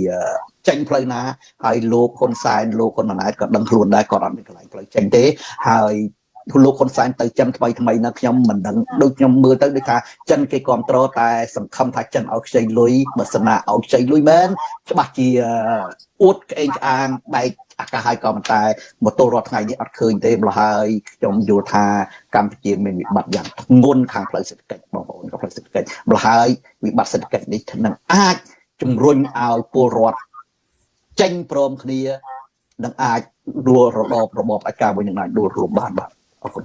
ចេញផ្លូវណាហើយលោកហ៊ុនសែនលោកហ៊ុនម៉ាណែតក៏ដឹងខ្លួនដែរគាត់អត់មានកន្លែងផ្លូវចេញទេហើយលោកហ៊ុនសែនទៅចិនថ្មីថ្មីណាខ្ញុំមិនដឹងដូចខ្ញុំមើលទៅដូចថាចិនគេគ្រប់គ្រងតែសង្ឃឹមថាចិនឲ្យខ្ចីលុយបើសិនណាឲ្យខ្ចីលុយមែនច្បាស់ជាអួតក្អេងក្អាងបែកអាកាសហើយក៏ប៉ុន្តែមកទល់រាល់ថ្ងៃនេះអត់ឃើញទេម្ល៉េះហើយខ្ញុំយល់ថាកម្ពុជាមានវិបត្តិយ៉ាងធ្ងន់ខាងផ្លូវសេដ្ឋកិច្ចបងប្អូនក៏ផ្លូវសេដ្ឋកិច្ចម្ល៉េះហើយវិបត្តិសេដ្ឋកិច្ចនេះនឹងអាចជំរុញឲ្យពលរដ្ឋចេញព្រមគ្នានឹងអាចដួលរបបរបបអាការមួយនឹងអាចដួលរលំបានបាទអរគុណ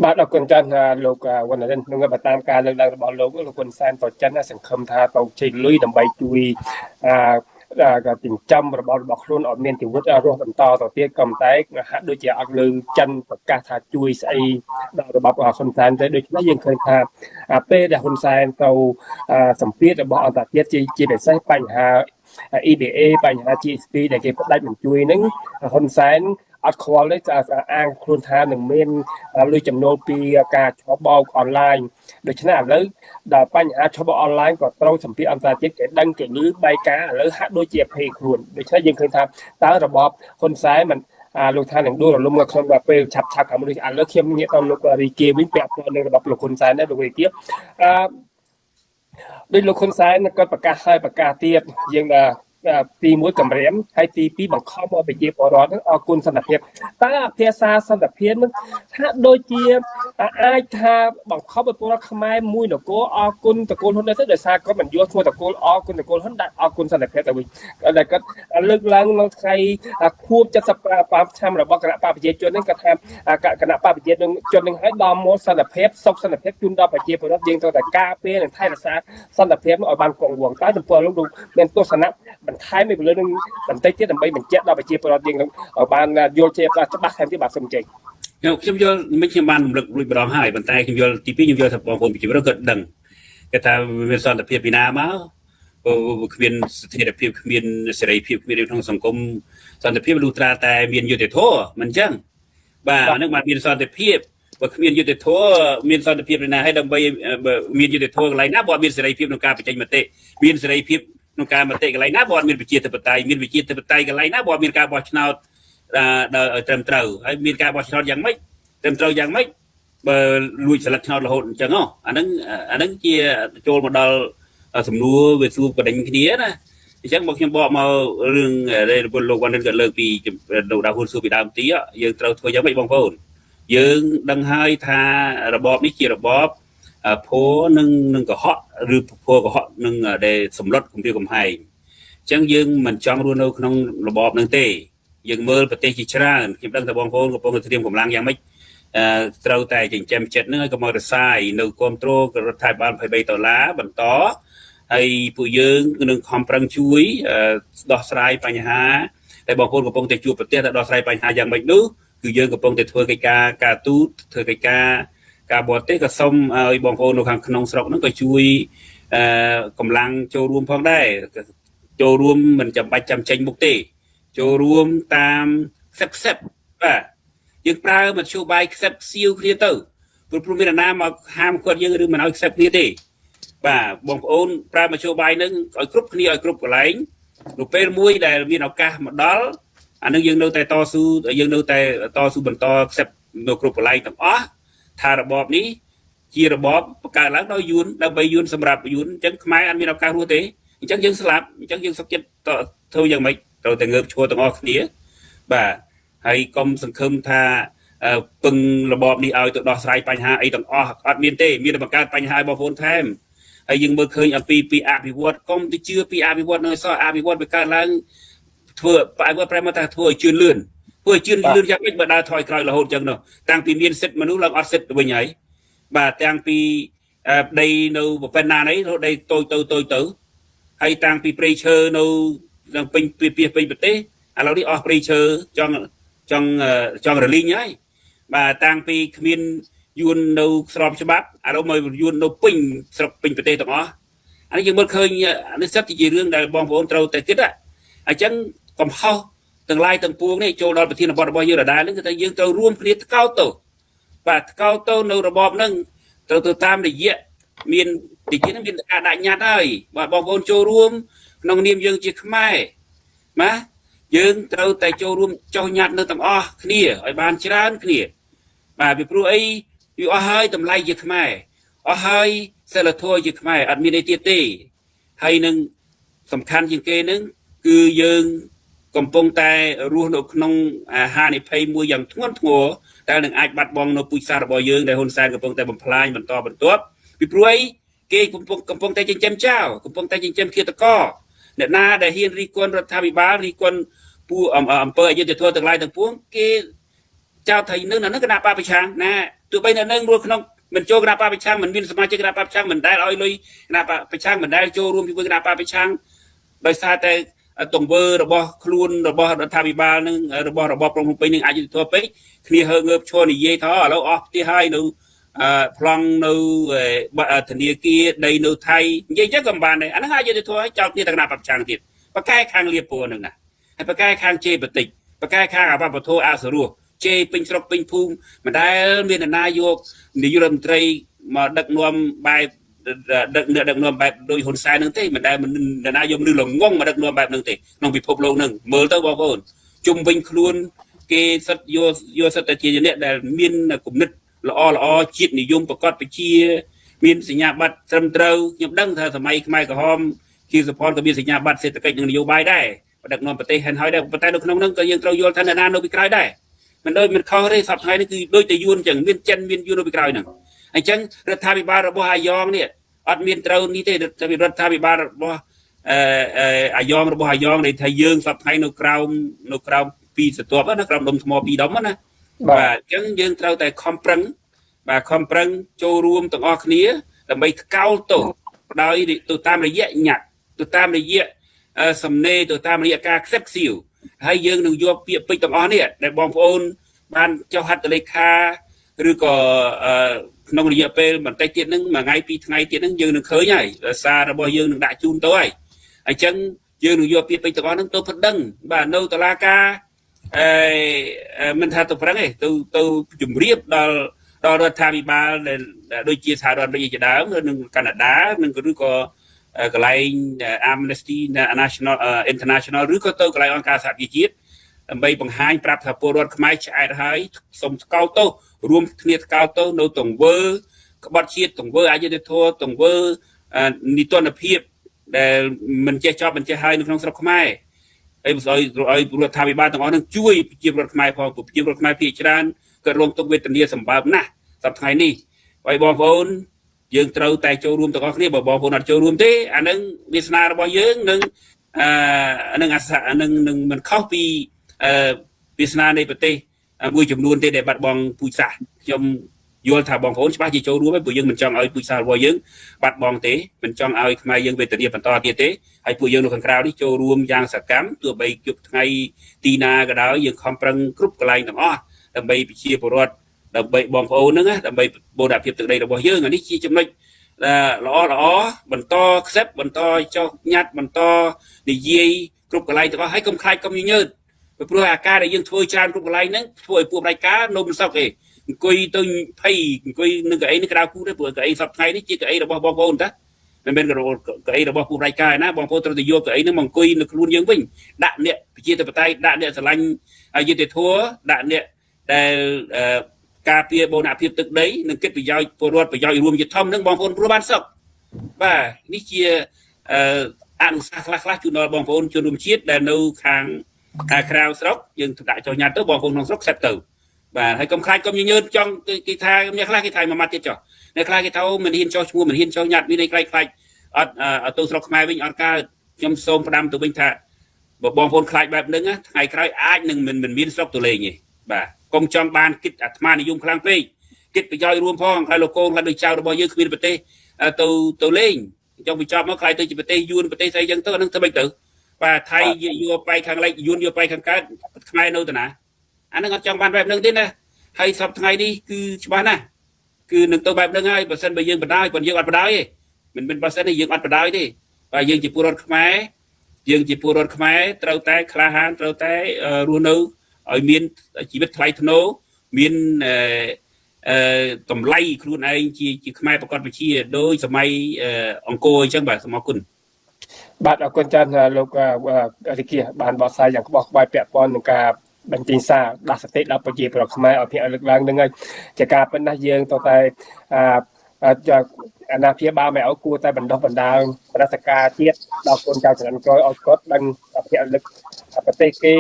បាទអរគុណច្រើនលោកវណ្ណរិនក្នុងបើតាមការលើកឡើងរបស់លោកលោកហ៊ុនសែនទៅចិនសង្ឃឹមថាទៅជ័យលុយដើម្បីជួយអាក៏ចិញ្ចឹមរបបរបស់ខ្លួនឲ្យមានជីវិតរស់បន្តទៅទៀតក៏ប៉ុន្តែហាក់ដូចជាអត់លើចិនប្រកាសថាជួយស្អីដល់របបហ៊ុនសែនទេដូច្នេះយើងឃើញថាពេលដែលហ៊ុនសែនទៅសម្ពាធរបស់អន្តរជាតិជាពិសេសបញ្ហា EBA បញ្ហា GSP ដែលគេផ្ដាច់មិនជួយនឹងហ៊ុនសែនអត់ខ្វល់ទេអាងខ្លួនថានឹងមានលុយចំណូលពីការឆបោកអនឡាញដូច្នេះឥឡូវដល់បញ្ហាឆបោកអនឡាញក៏ត្រូវសម្ពាធអន្តរជាតិគេដឹងគេឮបាយការឥឡូវហាក់ដូចជាភ័យខ្លួនដូច្នេះយើងឃើញថាតើរបបហ៊ុនសែនមិនលោកថានឹងដួលរលំនៅក្នុងពេលឆាប់ឆាប់ខាងមុខនេះឥឡូវខ្ញុំងាកទៅលោករីគាវិញពាក់ព័ន្ធនឹងរបបលោកហ៊ុនសែនដែរលោករីគាអឺដោយលោកហ៊ុនសែនគាត់ប្រកាសហើយប្រកាសទៀតយើងទី1គម្រាមហើយទី2បង្ខំឲ្យប្រជាពលរដ្ឋនឹងអរគុណសន្តិភាពតើភាសាសន្តិភាពនឹងថាដូចជាអាចថាបង្ខំឲ្យពលរដ្ឋខ្មែរមួយនគរអរគុណតកូលហ៊ុនទៅដោយសារគាត់មិនយល់ឈ្មោះតកូលអរគុណតកូលហ៊ុនដាក់អរគុណសន្តិភាពទៅវិញដែលគាត់លើកឡើងនៅថ្ងៃខួប75ឆ្នាំរបស់គណៈបកប្រជាជននឹងគាត់ថាគណៈបកប្រជាជននឹងឲ្យដល់មកសន្តិភាពសុខសន្តិភាពជូនដល់ប្រជាពលរដ្ឋយើងត្រូវតែការពារនិងថែរក្សាសន្តិភាពឲ្យបានគង់វង្សតើចំពោះលោកមានទស្សនៈបន្ថែមពីលើនឹងបន្តិចទៀតដើម្បីបញ្ជាក់ដល់ប្រជាពលរដ្ឋយើងឲ្យបានយល់ជាច្បាស់ថែមទៀតបាទសូមជ័យ ខ្ញុំយល់មិនខ្ញុំបានរំលឹករួចម្ដងហើយប៉ុន្តែខ្ញុំយល់ទី2ខ្ញុំយល់ថាបងប្អូនប្រជាពលរដ្ឋគាត់ដឹងគេថាមានសន្តិភាពពីណាមកគ្មានស្ថិរភាពគ្មានសេរីភាពគ្មានក្នុងសង្គមសន្តិភាពលុះត្រាតែមានយុត្តិធម៌មិនអញ្ចឹងបាទអានឹងបានមានសន្តិភាពបើគ្មានយុត្តិធម៌មានសន្តិភាពនៅណាហើយដើម្បីមានយុត្តិធម៌កន្លែងណាបើអត់មានសេរីភាពក្នុងការបញ្ចេញមតិមានសេរីភាពក្នុងការមតិកន្លែងណាបើអត់មានប្រជាធិបតេយ្យមានប្រជាធិបតេយ្យកន្លែងណាបើអត់មានការបោះឆ្នោតដល់ឲ្យត្រឹមត្រូវហើយមានការបោះឆ្នោតយ៉ាងម៉េចត្រឹមត្រូវយ៉ាងម៉េចបើលួចស្លឹកឆ្នោតរហូតអញ្ចឹងហ៎អាហ្នឹងជាចូលមកដល់សំណួរវាសួរបដិញគ្នាណាអញ្ចឹងមកខ្ញុំបកមករឿងលោកវ៉ាន់រិនក៏លើកពីលោកដៅហ៊ុនសួរពីដើមទីយើងត្រូវធ្វើយ៉ាងម៉េចបងប្អូនយើងដឹងហើយថារបបនេះជារបបភោនឹងកុហកឬភោកុហកនឹងដែលសម្លុតគំរាមកំហែងអញ្ចឹងយើងមិនចង់រស់នៅក្នុងរបបនឹងទេយើងមើលប្រទេសជាច្រើនខ្ញុំដឹងថាបងប្អូនកំពុងតែត្រៀមកម្លាំងយ៉ាងម៉េចត្រូវតែចិញ្ចឹមចិត្តនឹងឲ្យកុំឲ្យរសាយនៅគ្រប់គ្រងរដ្ឋាភិបាល23ដុល្លារបន្តហើយពួកយើងនឹងខំប្រឹងជួយដោះស្រាយបញ្ហាតែបងប្អូនកំពុងតែជួបប្រទេសតែដោះស្រាយបញ្ហាយ៉ាងម៉េចនោះគឺយើងកំពុងតែធ្វើកិច្ចការការទូតធ្វើកិច្ចការ ការបរទេសក៏សូមឲ្យបងប្អូននៅខាងក្នុងស្រុកហ្នឹងក៏ជួយអឺកម្លាំងចូលរួមផងដែរចូលរួមមិនចាំបាច់ចាំចេញមុខទេចូលរួមតាមខ្សឹបខ្សឹបបាទយើងប្រើមធ្យោបាយខ្សឹបខ្សៀវគ្នាទៅព្រោះមានអាណាមកហាមគាត់យើងឬមិនឲ្យខ្សឹបគ្នាទេបាទបងប្អូនប្រើមធ្យោបាយហ្នឹងឲ្យគ្រប់គ្នាឲ្យគ្រប់កន្លែងនៅពេលមួយដែលមានឱកាសមកដល់អានឹងយើងនៅតែតស៊ូយើងនៅតែតស៊ូបន្តខ្សឹបនៅគ្រប់កន្លែងទាំងអស់ថារបបនេះជារបបបង្កើតឡើងដោយយួនដើម្បីយួនសម្រាប់យួនអញ្ចឹងខ្មែរអត់មានឱកាសរស់ទេអញ្ចឹងយើងស្លាប់អញ្ចឹងយើងសុខចិត្តធ្វើយ៉ាងម៉េចត្រូវតែងើបឈរទាំងអស់គ្នាបាទហើយកុំសង្ឃឹមថាពឹងរបបនេះឲ្យទៅដោះស្រាយបញ្ហាអីទាំងអស់អត់មានទេមានតែបង្កើតបញ្ហាឲ្យបងប្អូនថែមហើយយើងមើលឃើញអំពីពីអភិវឌ្ឍកុំទៅជឿពីអភិវឌ្ឍនៅសោះអភិវឌ្ឍវាកើតឡើងធ្វើអភិវឌ្ឍប្រែមកថាធ្វើឲ្យជឿនលឿនធ្វើឲ្យជឿនលឿនយ៉ាងម៉េចបើដើរថយក្រោយរហូតចឹងនោះតាំងពីមានសិទ្ធិមនុស្សឡើងអត់សិទ្ធិវិញហើយបាទតាំងពីដីនៅប៉ុណ្ណានេះរហូតដីតូចទៅតូចទៅហើយតាំងពីព្រៃឈើនៅនឹងពេញពីពេញប្រទេសឥឡូវនេះអស់ព្រៃឈើចង់ចង់ចង់រលីងហើយបាទតាំងពីគ្មានយួននៅស្របច្បាប់ឥឡូវមកយួននៅពេញស្រុកពេញប្រទេសទាំងអស់អានេះយើងមើលឃើញអានេះសិតជារឿងដែលបងប្អូនត្រូវតែគិតអញ្ចឹងកំហុសទាំងឡាយទាំងពួងនេះចូលដល់ប្រធានបទរបស់យើងដដែលហ្នឹងគឺថាយើងត្រូវរួមគ្នាថ្កោលទោសបាទថ្កោលទោសនៅរបបហ្នឹងត្រូវទៅតាមរយៈមានទីជាមានការដាក់ញត្តិហើយបាទបងប្អូនចូលរួមក្នុងនាមយើងជាខ្មែរណាយើងត្រូវតែចូលរួមចុះញត្តិនៅទាំងអស់គ្នាឲ្យបានច្រើនគ្នាបាទពីព្រោះអីវាអស់ហើយតម្លៃជាខ្មែរអស់ហើយសិលធម៌ជាខ្មែរអត់មានអីទៀតទេហើយនឹងសំខាន់ជាងគេនឹងគឺយើងកំពុងតែរស់នៅក្នុងហានិភ័យមួយយ៉ាងធ្ងន់ធ្ងរដែលនឹងអាចបាត់បង់នៅពូជសាសន៍របស់យើងដែលហ៊ុនសែនកំពុងតែបំផ្លាញបន្តបន្ទាប់ពីព្រោះអីគេកំពុងតែចិញ្ចឹមចោលកំពុងតែចិញ្ចឹមឃាតករអ្នកណាដែលហ៊ានរិះគន់រដ្ឋាភិបាលរិះគន់ពួកអំពើអយុត្តិធម៌ទាំងឡាយទាំងពួងគេចោទថានឹងនៅគណៈបព្វឆាំងណាទោះបីនៅនឹងរស់ក្នុងមិនចូលគណៈបព្វឆាំងមិនមានសមាជិកគណៈបព្វឆាំងមិនដែលឲ្យលុយគណៈបព្វឆាំងមិនដែលចូលរួមជាមួយគណៈបព្វឆាំងដោយសារតែទង្វើរបស់ខ្លួនរបស់រដ្ឋាភិបាលនឹងរបស់របបក្រុងភ្នំពេញនឹងអាចធ្វើពេកគ្នាហើងើបឈរនិយាយថាឥឡូវអស់ផ្ទះហើយនៅប្លង់នៅធនាគារដីនៅថៃនិយាយចឹងក៏មិនបានដែរអាហ្នឹងអាចធ្វើឲ្យចោលគ្នាទាំងគណៈបព្វឆាំងទៀតបកែខាងលៀបពណ៌ហ្នឹងណាហើយបកែខាងជេបតិចបកែខាងអបបធោអសរោះជេពេញស្រុកពេញភូមិមិនដែលមាននរណាយកនាយករដ្ឋមន្ត្រីមកដឹកនាំបែបដឹកនាំបែបដូចហ៊ុនសែនហ្នឹងទេមិនដែលនរណាយកមនុស្សល្ងងមកដឹកនាំបែបហ្នឹងទេក្នុងពិភពលោកហ្នឹងមើលទៅបងប្អូនជុំវិញខ្លួនគេសិតយកសិតតែជាអ្នកដែលមានគំនិតល្អល្អជាតិនិយមប្រកបប្រជាមានសញ្ញាបត្រត្រឹមត្រូវខ្ញុំដឹងថាសម័យខ្មែរក្រហមជាសុផនក៏មានសញ្ញាបត្រសេដ្ឋកិច្ចនិងនយោបាយដែរដឹកនាំប្រទេសហិនហើយដែរប៉ុន្តែនៅក្នុងហ្នឹងក៏យើងត្រូវយល់ថាអ្នកណានៅពីក្រោយដែរមិនដូចមិនខុសទេសប្តាហ៍នេះគឺដូចតែយួនអញ្ចឹងមានចិនមានយួននៅពីក្រោយហ្នឹងអញ្ចឹងរដ្ឋាភិបាលរបស់អាយ៉ងនេះអត់មានត្រូវនេះទេរដ្ឋាភិបាលរបស់អាយ៉ងរបស់អាយ៉ងដែលថាយើងសប្តាហ៍នៅក្រោមពីរស្រទាប់ណាក្រោមដុំថ្មពីរដុំណាបាទអញ្ចឹងយើងត្រូវតែខំប្រឹងបាទខំប្រឹងចូលរួមទាំងអស់គ្នាដើម្បីថ្កោលទោសដោយទៅតាមរយៈញត្តិទៅតាមរយៈសំណេរទៅតាមរយៈការខ្សឹបខ្សៀវហើយយើងនឹងយកពាក្យពេចន៍ទាំងអស់នេះដែលបងប្អូនបានចុះហត្ថលេខាឬក៏ក្នុងរយៈពេលបន្តិចទៀតហ្នឹងមួយថ្ងៃពីរថ្ងៃទៀតហ្នឹងយើងនឹងឃើញហើយសាររបស់យើងនឹងដាក់ជូនទៅហើយអញ្ចឹងយើងនឹងយកពាក្យពេចន៍ទាំងអស់ហ្នឹងទៅប្តឹងបាទនៅតុលាការមិនថាទៅប្រឹងទេទៅជម្រាបដល់រដ្ឋាភិបាលដែលដូចជាសហរដ្ឋអាមេរិកជាដើមនិងកាណាដានិងឬក៏កន្លែង Amnesty National International ឬក៏ទៅកន្លែងអង្គការសហប្រជាជាតិដើម្បីបង្ហាញប្រាប់ថាពលរដ្ឋខ្មែរឆ្អែតហើយសូមថ្កោលទោសរួមគ្នាថ្កោលទោសនៅទង្វើក្បត់ជាតិទង្វើអយុត្តិធម៌ទង្វើនិទ្ទណ្ឌភាពដែលមិនចេះចប់មិនចេះហើយនៅក្នុងស្រុកខ្មែរហើយឲ្យរដ្ឋាភិបាលទាំងអស់នឹងជួយប្រជាពលរដ្ឋខ្មែរផងព្រោះប្រជាពលរដ្ឋខ្មែរភាគច្រើនក៏រងទុក្ខវេទនាសម្បើមណាស់សប្តាហ៍នេះហើយបងប្អូនយើងត្រូវតែចូលរួមទាំងអស់គ្នាបើបងប្អូនអត់ចូលរួមទេអានឹងវាសនារបស់យើងនឹងនឹងអានឹងមិនខុសពីវាសនានៃប្រទេសមួយចំនួនទេដែលបាត់បង់ពូជសាសន៍ខ្ញុំយល់ថាបងប្អូនច្បាស់ជាចូលរួមហើយព្រោះយើងមិនចង់ឲ្យពូជសាសន៍របស់យើងបាត់បង់ទេមិនចង់ឲ្យខ្មែរយើងវេទនាបន្តទៀតទេហើយពួកយើងនៅខាងក្រៅនេះចូលរួមយ៉ាងសកម្មទោះបីយប់ថ្ងៃទីណាក៏ដោយយើងខំប្រឹងគ្រប់កន្លែងទាំងអស់ដើម្បីប្រជាពលរដ្ឋ ដើម្បីបងប្អូនហ្នឹងដើម្បីបូរណភាពទឹកដីរបស់យើងអានេះជាចំណុចល្អល្អបន្តខ្សឹបបន្តចុះញ៉ាត់បន្តនិយាយគ្រប់កន្លែងទាំងអស់ហើយកុំខ្លាចកុំញញើតព្រោះអាការដែលយើងធ្វើច្រើនគ្រប់កន្លែងហ្នឹងធ្វើឲ្យពួកផ្ដាច់ការនៅមិនសុខទេអង្គុយទៅភ័យអង្គុយនឹងកៅអីនេះក្រៅគូទេព្រោះកៅអីសប្តាហ៍នេះជាកៅអីរបស់បងប្អូនតាមិនមែនកៅអីរបស់ពួកផ្ដាច់ការណាបងប្អូនត្រូវតែយកកៅអីហ្នឹងមកអង្គុយនៅខ្លួនយើងវិញដាក់អ្នកប្រជាធិបតេយ្យដាក់អ្នកស្រឡាញ់យុត្តិធម៌ដាក់អ្នកដែលការពារបូរណភាពទឹកដីនិងគិតប្រយោជន៍ពលរដ្ឋប្រយោជន៍រួមជាធំនឹងបងប្អូនព្រោះបានសុខបាទនេះជាអនុសាសន៍ខ្លះៗជូនដល់បងប្អូនជនរួមជាតិដែលនៅខាងក្រៅស្រុកយើងដាក់ចុះញ៉ាត់ទៅបងប្អូនក្នុងស្រុកសេពទៅបាទហើយកុំខ្លាចកុំញញើតចង់គេថាអ្នកខ្លះគេថាមួយម៉ាត់ទៀតចុះអ្នកខ្លះគេថាមិនហ៊ានចុះឈ្មោះមិនហ៊ានចុះញ៉ាត់មានន័យខ្លាចខ្លាចអត់ទៅស្រុកខ្មែរវិញអត់កើតខ្ញុំសូមផ្ដាំទៅវិញថាបើបងប្អូនខ្លាចបែបហ្នឹងថ្ងៃក្រោយអាចនឹងមិនមានស្រុកទៅលេងទេបាទកុំចង់បានគិតអាត្មានិយមខ្លាំងពេកគិតប្រយោជន៍រួមផងខ្លាចលោកកូនខ្លាចដូចចៅរបស់យើងគ្មានប្រទេសទៅលេងចង់បញ្ចប់មកខ្លាចទៅជាប្រទេសយួនប្រទេសស្អីចឹងទៅអានឹងធ្វើម៉េចទៅបាទថៃយកបែកខាងលិចយួនយកបែកខាងកើតខ្មែរនៅតាណាអានឹងអត់ចង់បានបែបហ្នឹងទេណាហើយសប្តាហ៍ថ្ងៃនេះគឺច្បាស់ណាស់គឺនឹងទៅបែបហ្នឹងហើយបើសិនបើយើងបដ ாய் ប៉ុន្តែយើងអត់បដ ாய் ទេមិនមែនបើសិនទេយើងអត់បដ ாய் ទេបាទយើងជាពលរដ្ឋខ្មែរយើងជាពលរដ្ឋខ្មែរត្រូវតែក្លាហានត្រូវតែរស់នៅឲ្យមានជីវិតថ្លៃថ្នូរមានតម្លៃខ្លួនឯងជាខ្មែរប្រកបវិជ្ជាដោយសម័យអង្គរអញ្ចឹងបាទសូមអរគុណបាទអរគុណច្រើនលោករិគាបានបកស្រាយយ៉ាងក្បោះក្បាយពាក់ព័ន្ធនឹងការបញ្ចេញសារដាស់សតិដល់ប្រជាពលរដ្ឋខ្មែរឲ្យភ្ញាក់រលឹកឡើងនឹងហើយជាការប៉ុណ្ណាយើងទៅតែអាណាព្យាបាលមិនឲ្យគួរតែបណ្ដោះបណ្ដាលរដ្ឋការជាតិដល់កូនចៅចំនួនក្រោយឲ្យគាត់ដឹងភ្ញាក់រលឹកប្រទេសគេ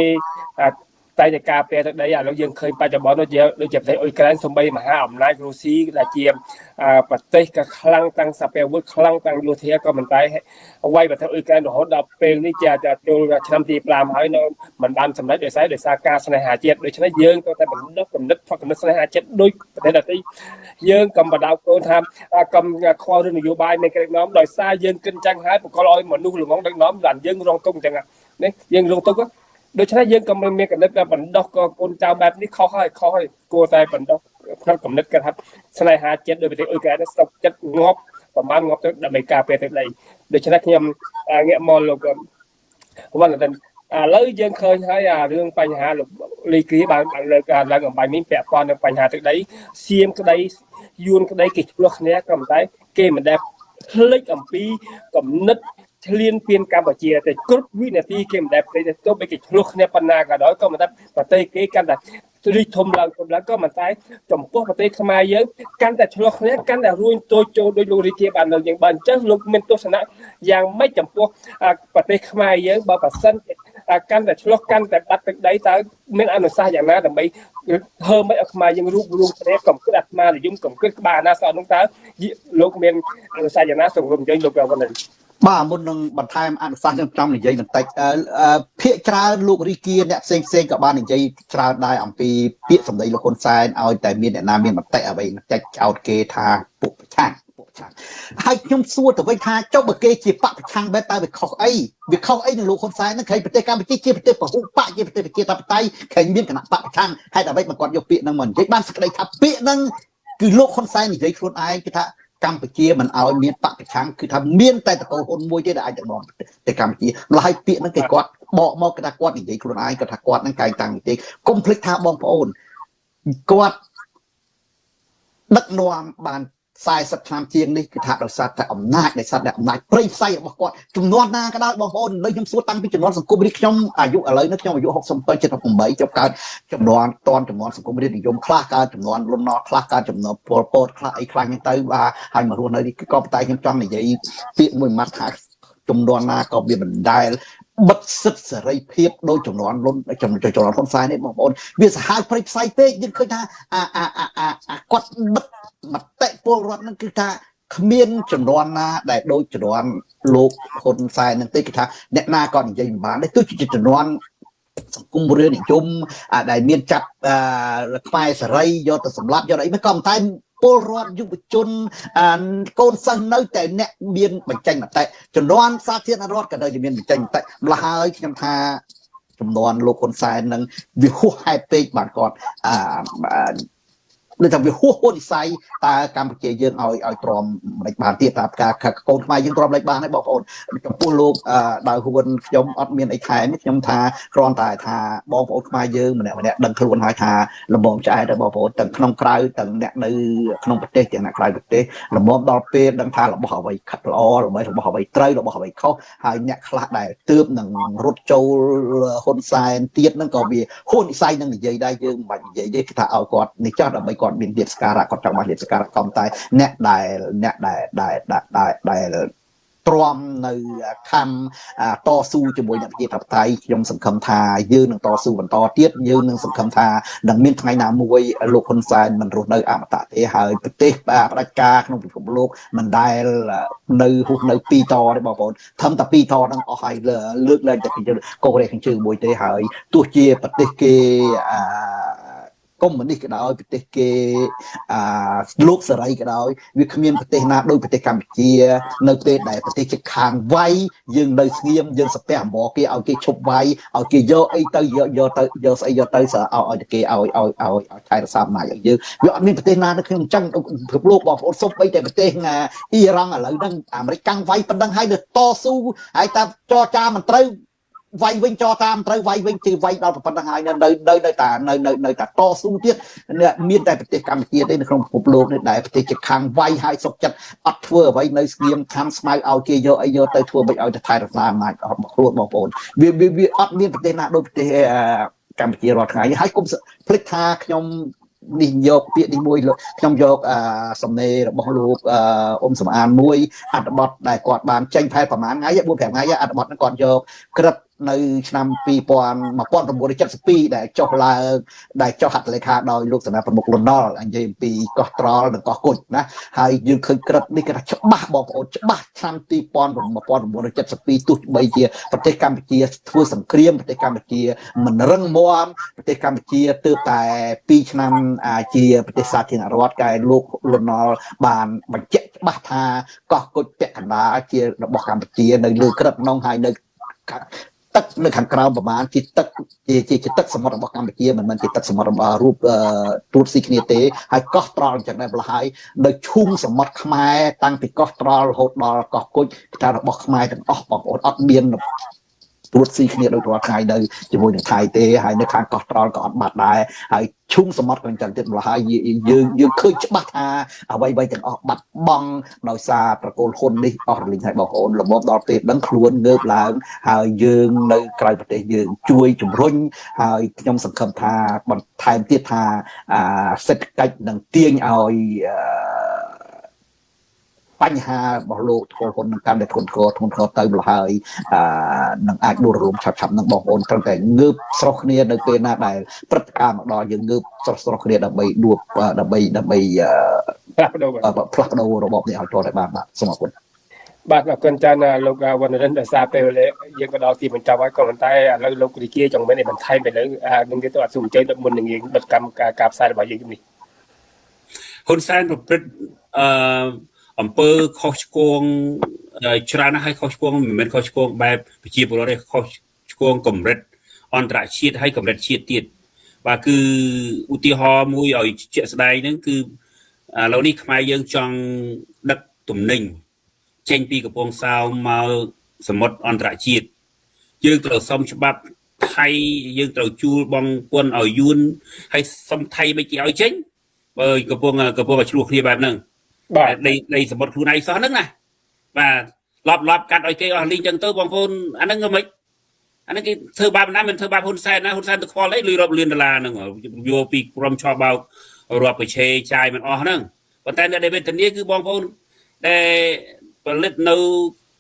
តែតែការពារទឹកដីឥឡូវយើងឃើញបច្ចុប្បន្នដូចជាប្រទេសអ៊ុយក្រែនសូម្បីមហាអំណាចរុស្ស៊ីដែលជាប្រទេសក៏ខ្លាំងតាំងសព្វាវុធខ្លាំងតាំងយោធាក៏មិនតែវាយប្រទេសអ៊ុយក្រែនរហូតដល់ពេលនេះជាចូលឆ្នាំទី5ហើយនៅមិនបានសម្រេចដោយសារការស្នេហាជាតិដូច្នេះយើងក៏តែបណ្ដុះគំនិតផុតគំនិតស្នេហាជាតិដូចប្រទេសដទៃយើងកុំបដៅកូនថាកុំខ្វល់រឿងនយោបាយនៃការដឹកនាំដោយសារយើងគិតចឹងហើយបកលឲ្យមនុស្សល្ងងដឹកនាំបានយើងរងទុក្ខចឹងនេះយើងរងទុក្ខដូច្នេះយើងក៏មិនមានគំនិតថាបណ្ដោះក៏កូនចៅបែបនេះខុសហើយគួរតែបណ្ដោះផ្នែកគំនិតគាត់ថាស្នេហាជាតិដោយប្រទេសអ៊ុយក្រែនស្តុកចិត្តងាប់ប្រមាណងាប់ទៅដើម្បីការពារទឹកដីដូច្នេះខ្ញុំងាកមកលោកវណ្ណរិនឥឡូវយើងឃើញហើយអារឿងបញ្ហាលោកលីគ្រាបានលើកឡើងអំបញ្ញនេះពាក់ព័ន្ធនឹងបញ្ហាទឹកដីសៀមក្តីយួនក្តីគេឆ្លោះគ្នាក៏មិនតែគេមិនដែលភ្លេចអំពីគំនិតឆ្លៀនពៀនកម្ពុជាតែគ្រប់វិនាទីគេមិនដែលភ្លេចទេទោះបីគេឆ្លោះគ្នាប៉ុណ្ណាក៏ដោយក៏មិនតែប្រទេសគេកាន់តែរីកធំឡើងក៏មិនតែចំពោះប្រទេសខ្មែរយើងកាន់តែឆ្លោះគ្នាកាន់តែរួញតូចចូលដោយលោករាជាបានលើកយើងបានអញ្ចឹងលោកមានទស្សនៈយ៉ាងម៉េចចំពោះប្រទេសខ្មែរយើងបើប្រសិនកាន់តែឆ្លោះកាន់តែបាត់ទឹកដីតើមានអនុសាសន៍យ៉ាងណាដើម្បីធ្វើម៉េចឲ្យខ្មែរយើងរួបរួមគ្នាកុំគិតអាត្មានិយមកុំគិតក្បាលអាណាសអនោះតើលោកមានអនុសាសន៍យ៉ាងណាសូមរំជើញលោកវណ្ណបាទមុននឹងបន្ថែមអនុសាសន៍ខ្ញុំចង់និយាយបន្តិចភាកច្រើនលោករីគាអ្នកផ្សេងផ្សេងក៏បាននិយាយច្រើនដែរអំពីពាក្យសម្ដីលោកហ៊ុនសែនឲ្យតែមានអ្នកណាមានមតិអ្វីចែកចោតគេថាពួកប្រឆាំងហើយខ្ញុំសួរទៅវិញថាចុះបើគេជាបកប្រឆាំងបែបតើវាខុសអីវាខុសអីនឹងលោកហ៊ុនសែនហ្នឹងឃើញប្រទេសកម្ពុជាជាប្រទេសពហុបកជាប្រទេសប្រជាធិបតេយ្យឃើញមានគណៈបកប្រឆាំងហេតុអ្វីមកគាត់យកពាក្យហ្នឹងមកនិយាយបានសេចក្តីថាពាក្យហ្នឹងគឺលោកហ៊ុនសែននិយាយខ្លួនឯងគឺថាកម្ពុជាមិនឲ្យមានបកប្រឆាំងគឺថាមានតែតកូលហ៊ុនមួយទេដែលអាចដឹកនាំប្រទេសកម្ពុជាម្ល៉េះហើយពាក្យហ្នឹងគេគាត់បកមកគេថាគាត់និយាយខ្លួនឯងគាត់ថាគាត់ហ្នឹងកែងតាំងទេកុំភ្លេចថាបងប្អូនគាត់ដឹកនាំបាន40ឆ្នាំជាងនេះគឺថាដោយសារតែអំណាចដោយសារតែអំណាចព្រៃផ្សៃរបស់គាត់ចំនួនណាក៏ដោយបងប្អូននៅខ្ញុំសួរតាំងពីចំនួនសង្គមរាជខ្ញុំអាយុឥឡូវនេះខ្ញុំអាយុ67 78ចុះកើតចំនួនតនចំនួនសង្គមរាជនិយមខ្លះកើតចំនួនលន់នល់ខ្លះកើតចំនួនពលពតខ្លះអីខ្លះហ្នឹងទៅបាទហើយមករស់នៅនេះក៏ប៉ុន្តែខ្ញុំចង់និយាយពាក្យមួយម៉ាត់ថាចំនួនណាក៏វាមិនដែលបិទសិទ្ធិសេរីភាពដោយចំនួនលុនចំនួនហ៊ុនសែននេះបងប្អូនវាសាហាវព្រៃផ្សៃពេកយើងឃើញថាអាអាអាអាគាត់បិទមតិពលរដ្ឋនឹងគឺថាគ្មានចំនួនណាដែលដូចចំនួនលោកហ៊ុនសែននឹងទេគឺថាអ្នកណាក៏និយាយមិនបានដែរទោះជាចំនួនសង្គមរាជនិយមដែលមានចាប់ខ្មែរសេរីយកទៅសម្លាប់យកអីមិនក៏ប៉ុន្តែពលរដ្ឋយុវជនកូនសិស្សនៅតែអ្នកមានបញ្ចេញមតិចំនួនសាធារណរដ្ឋក៏នៅតែមានបញ្ចេញមតិម្ល៉េះហើយខ្ញុំថាចំនួនលោកហ៊ុនសែននឹងវាហួសហេតុពេកបានគាត់ ដូចថាវាហួសហួនិស័យតើកម្ពុជាយើងឲ្យទ្រាំមិនបានទៀតតាមការកូនខ្មែរយើងទ្រាំមិនបានទេបងប្អូនចំពោះលោកដៅហ៊ួនខ្ញុំអត់មានអីថែមខ្ញុំថាគ្រាន់តែថាបងប្អូនខ្មែរយើងម្នាក់ម្នាក់ដឹងខ្លួនហើយថាលំមឆ្អែតទៅបងប្អូនទាំងក្នុងក្រៅទាំងអ្នកនៅក្នុងប្រទេសទាំងអ្នកក្រៅប្រទេសលំមដល់ពេលដឹងថារបស់អ្វីខិតល្អរបស់អ្វីត្រូវរបស់អ្វីខុសហើយអ្នកខ្លះដែលទើបនឹងរត់ចូលហ៊ុនសែនទៀតហ្នឹងក៏វាហ៊ុននិស័យនឹងនិយាយដែរយើងមិនបាច់និយាយទេគឺថាឲ្យគាត់នេះចោះដើម្បីគាត់មានលៀបសការៈគាត់ចង់បានលៀបសការៈកំតែអ្នកដែលអ្នកដែលដែលដែលទ្រាំនៅខំតស៊ូជាមួយនឹងប្រជាធិបតេយ្យខ្ញុំសង្ឃឹមថាយើងនឹងតស៊ូបន្តទៀតយើងនឹងសង្ឃឹមថានឹងមានថ្ងៃណាមួយលោកហ៊ុនសែនមិនរស់នៅអមតៈទេហើយប្រទេសផ្ដាច់ការក្នុងពិភពលោកមិនដែលនៅហួសនៅពីរតទេបងប្អូនធំតែពីរតហ្នឹងអស់ហើយលើកលែងតែពីកូរ៉េខាងជើងមួយទេហើយទោះជាប្រទេសគេកុម្មុយនីសក៏ដោយប្រទេសគេលោកសេរីក៏ដោយវាគ្មានប្រទេសណាដូចប្រទេសកម្ពុជានៅពេលដែលប្រទេសជិតខាងវាយយើងនៅស្ងៀមយើងស្ពះអំបគេឲ្យគេឈប់វាយឲ្យគេយកអីទៅយកយកទៅយកស្អីយកទៅឲ្យគេឲ្យឲ្យឲ្យថែរក្សាអំណាចឲ្យយើងវាអត់មានប្រទេសណានៅក្នុងអញ្ចឹងពិភពលោកបងប្អូនសូម្បីតែប្រទេសអ៊ីរ៉ង់ឥឡូវហ្នឹងអាមេរិកកាំងវាយប៉ុណ្ណឹងហើយនៅតស៊ូហើយតាចរចាមិនត្រូវវាយវិញចតាមត្រូវវាយវិញគឺវាយដល់ប៉ុណ្្នឹងហើយនៅនៅនៅតានៅនៅនៅតាតស៊ូទៀតមានតែប្រទេសកម្ពុជាទេនៅក្នុងពិភពលោកនេះដែលប្រទេសជិតខាងវាយហើយសុកចិត្តអត់ធ្វើអ្វីនៅស្ងៀមខាំស្មៅឲ្យគេយកអីយកទៅធ្វើមិនឲ្យទៅថែរក្សាអំណាចអត់មកខ្លួនបងប្អូនវាវាអត់មានប្រទេសណាដូចប្រទេសកម្ពុជារាល់ថ្ងៃហើយកុំភ្លេចថាខ្ញុំនេះយកពាក្យនេះមួយខ្ញុំយកសំណេររបស់លោកអ៊ុំសំអានមួយអត្ថបទដែលគាត់បានចេញផែប្រហែលថ្ងៃ4 5ថ្ងៃអត្ថបទហ្នឹងគាត់យកក្រឹតនៅឆ្នាំ1972ដែលចុះឡើងដែលចុះហត្ថលេខាដោយលោកសេនាប្រមុខលន់នល់និយាយអំពីកោះត្រល់និងកោះគុជណាហើយយើងឃើញក្រឹតនេះគេថាច្បាស់បងប្អូនច្បាស់ឆ្នាំ1972ទោះបីជាប្រទេសកម្ពុជាធ្វើសង្គ្រាមប្រទេសកម្ពុជាមិនរឹងមាំប្រទេសកម្ពុជាទើបតែ2ឆ្នាំជាប្រទេសសាធារណរដ្ឋកែលោកលន់នល់បានបញ្ជាក់ច្បាស់ថាកោះគុជពាក់កណ្ដាលជារបស់កម្ពុជានៅលើក្រឹតក្នុងហើយនៅទឹកនៅខាងក្រោមប្រមាណជាទឹកជាទឹកសមុទ្ររបស់កម្ពុជាមិនមែនជាទឹកសមុទ្ររបស់រូបទូតស៊ីគ្នាទេហើយកោះត្រល់អញ្ចឹងដែរម្ល៉េះហើយនៅឈូងសមុទ្រខ្មែរតាំងពីកោះត្រល់រហូតដល់កោះគុជថារបស់ខ្មែរទាំងអស់បងប្អូនអត់មានត្រួតស៊ីគ្នាដូចរាល់ថ្ងៃនៅជាមួយនឹងថៃទេហើយនៅខាងកោះត្រល់ក៏អត់បាត់ដែរហើយឈុំសមុទ្រក៏អញ្ចឹងទៀតម្ល៉េះហើយយើងឃើញច្បាស់ថាអ្វីៗទាំងអស់បាត់បង់ដោយសារត្រកូលហ៊ុននេះអស់រលីងហើយបងប្អូនល្មមដល់ពេលដឹងខ្លួនងើបឡើងហើយយើងនៅក្រៅប្រទេសយើងជួយជំរុញហើយខ្ញុំសង្ឃឹមថាបន្ថែមទៀតថាសេដ្ឋកិច្ចនឹងទាញឲ្យបញ្ហារបស់លោកត្រកូលហ៊ុននឹងកាន់តែធ្ងន់ធ្ងរទៅម្ល៉េះហើយនឹងអាចដួលរលំឆាប់ៗនឹងបងប្អូនត្រឹមតែងើបស្រុះគ្នានៅពេលណាដែលព្រឹត្តិការណ៍មកដល់យើងងើបស្រុះគ្នាដើម្បីដួលដើម្បីផ្លាស់ប្ដូររបបនេះឲ្យទាល់តែបានបាទសូមអរគុណបាទអរគុណចាស់លោកវណ្ណរិនដោយសារពេលវេលាយើងក៏ដល់ទីបញ្ចប់ហើយក៏ប៉ុន្តែឥឡូវលោករីជាចង់មានបន្ថែមទៅលើនឹងគេទៅអត់សូមអញ្ជើញដល់មុននឹងយើងបិទកម្មការផ្សាយរបស់យើងនេះហ៊ុនសែនប្រព្រឹត្តអំពើខុសឆ្គងច្រើនណាស់ហើយខុសឆ្គងមិនមែនខុសឆ្គងបែបប្រជាពលរដ្ឋទេខុសឆ្គងកម្រិតអន្តរជាតិហើយកម្រិតជាតិទៀតបាទគឺឧទាហរណ៍មួយឲ្យជាក់ស្ដែងហ្នឹងគឺឥឡូវនេះខ្មែរយើងចង់ដឹកទំនិញចេញពីកំពង់សោមមកសមុទ្រអន្តរជាតិយើងត្រូវសុំច្បាប់ថៃយើងត្រូវជួលបងពន្ធឲ្យយួនហើយសុំថៃមិនគេឲ្យចេញបើកំពុងឆ្លោះគ្នាបែបហ្នឹងបាទដីសមុទ្រខ្លួនឯងសោះហ្នឹងណាបាទឡប់កាត់ឲ្យគេអស់លីងចឹងទៅបងប្អូនអាហ្នឹងក៏មិនអាហ្នឹងគេធ្វើបាបណាមិនធ្វើបាបហ៊ុនសែនណាហ៊ុនសែនទៅខ្វល់អីលុយរាប់លានដុល្លារហ្នឹងយកពីក្រុមឆបោករាប់ប្រឆេចាយមិនអស់ហ្នឹងប៉ុន្តែអ្នកដែលវេទនាគឺបងប្អូនដែលផលិតនៅ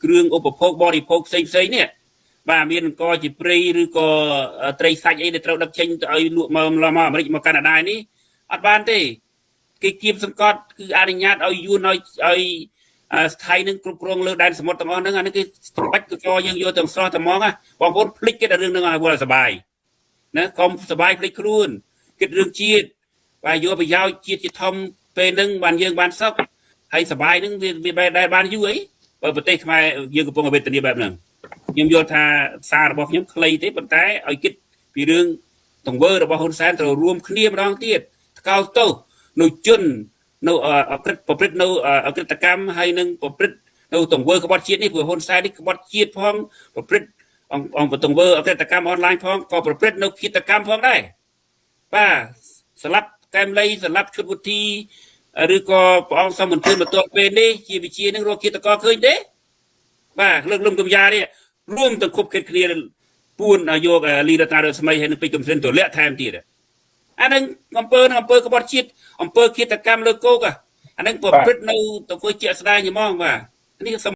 គ្រឿងឧបភោគបរិភោគផ្សេងៗនេះបាទមានអង្គជាព្រៃឬក៏ត្រីសាច់អីដែលត្រូវដឹកចេញទៅឲ្យលក់មកអាមេរិកមកកាណាដានេះអត់បានទេគេគៀបសង្កត់គឺអនុញ្ញាតឲ្យយួនឲ្យស្ថៃនឹងគ្រប់គ្រងលើដែនសមុទ្រទាំងអស់ហ្នឹងអានេះគេសម្បាច់កកយើងយកទាំងស្រស់តែហ្មងណាបងប្អូនភ្លេចគិតរឿងហ្នឹងឲ្យវល់សบายណាកុំសบายភ្លេចខ្លួនគិតរឿងជាតិបាទយកប្រយោជន៍ជាតិជាធំពេលហ្នឹងបានយើងបានសុខហើយសบายហ្នឹងវាបែរដែរបានយូរអីបើប្រទេសខ្មែរយើងកំពុងវេទនាបែបហ្នឹងខ្ញុំយល់ថាសាររបស់ខ្ញុំខ្លីទេប៉ុន្តែឲ្យគិតពីរឿងទង្វើរបស់ហ៊ុនសែនត្រូវរួមគ្នាម្ដងទៀតថ្កោលទោស នៅជននៅអក្រិតប្រព្រឹត្តនៅអក្រិតកម្មហើយនឹងប្រព្រឹត្តនៅទង្វើក្បត់ជាតិនេះព្រោះហ៊ុនសែននេះក្បត់ជាតិផងប្រព្រឹត្តអង្គទង្វើអក្រិតកម្មអនឡាញផងក៏ប្រព្រឹត្តនៅឃាតកម្មផងដែរបាទស្លាប់កែមលីស្លាប់ឈុតវុធីឬក៏ព្រះអង្គសមមន្ទិលមកទល់ពេលនេះជាវិជានឹងរកឃាតករឃើញទេបាទលើកលំកំយ៉ានេះរួមទាំងគប់ខិតគ្នាពួនយកលីរតារស្មីហើយនឹងពេជ្រកំសិនទលាក់ថែមទៀតអានឹងអំពើនឹងអំពើក្បត់ជាតិអំពើឃាតកម្មលើគោកអានឹងប្រព្រឹត្តនៅទៅធ្វើជាក់ស្ដែងហ្មងបាទនេះសូម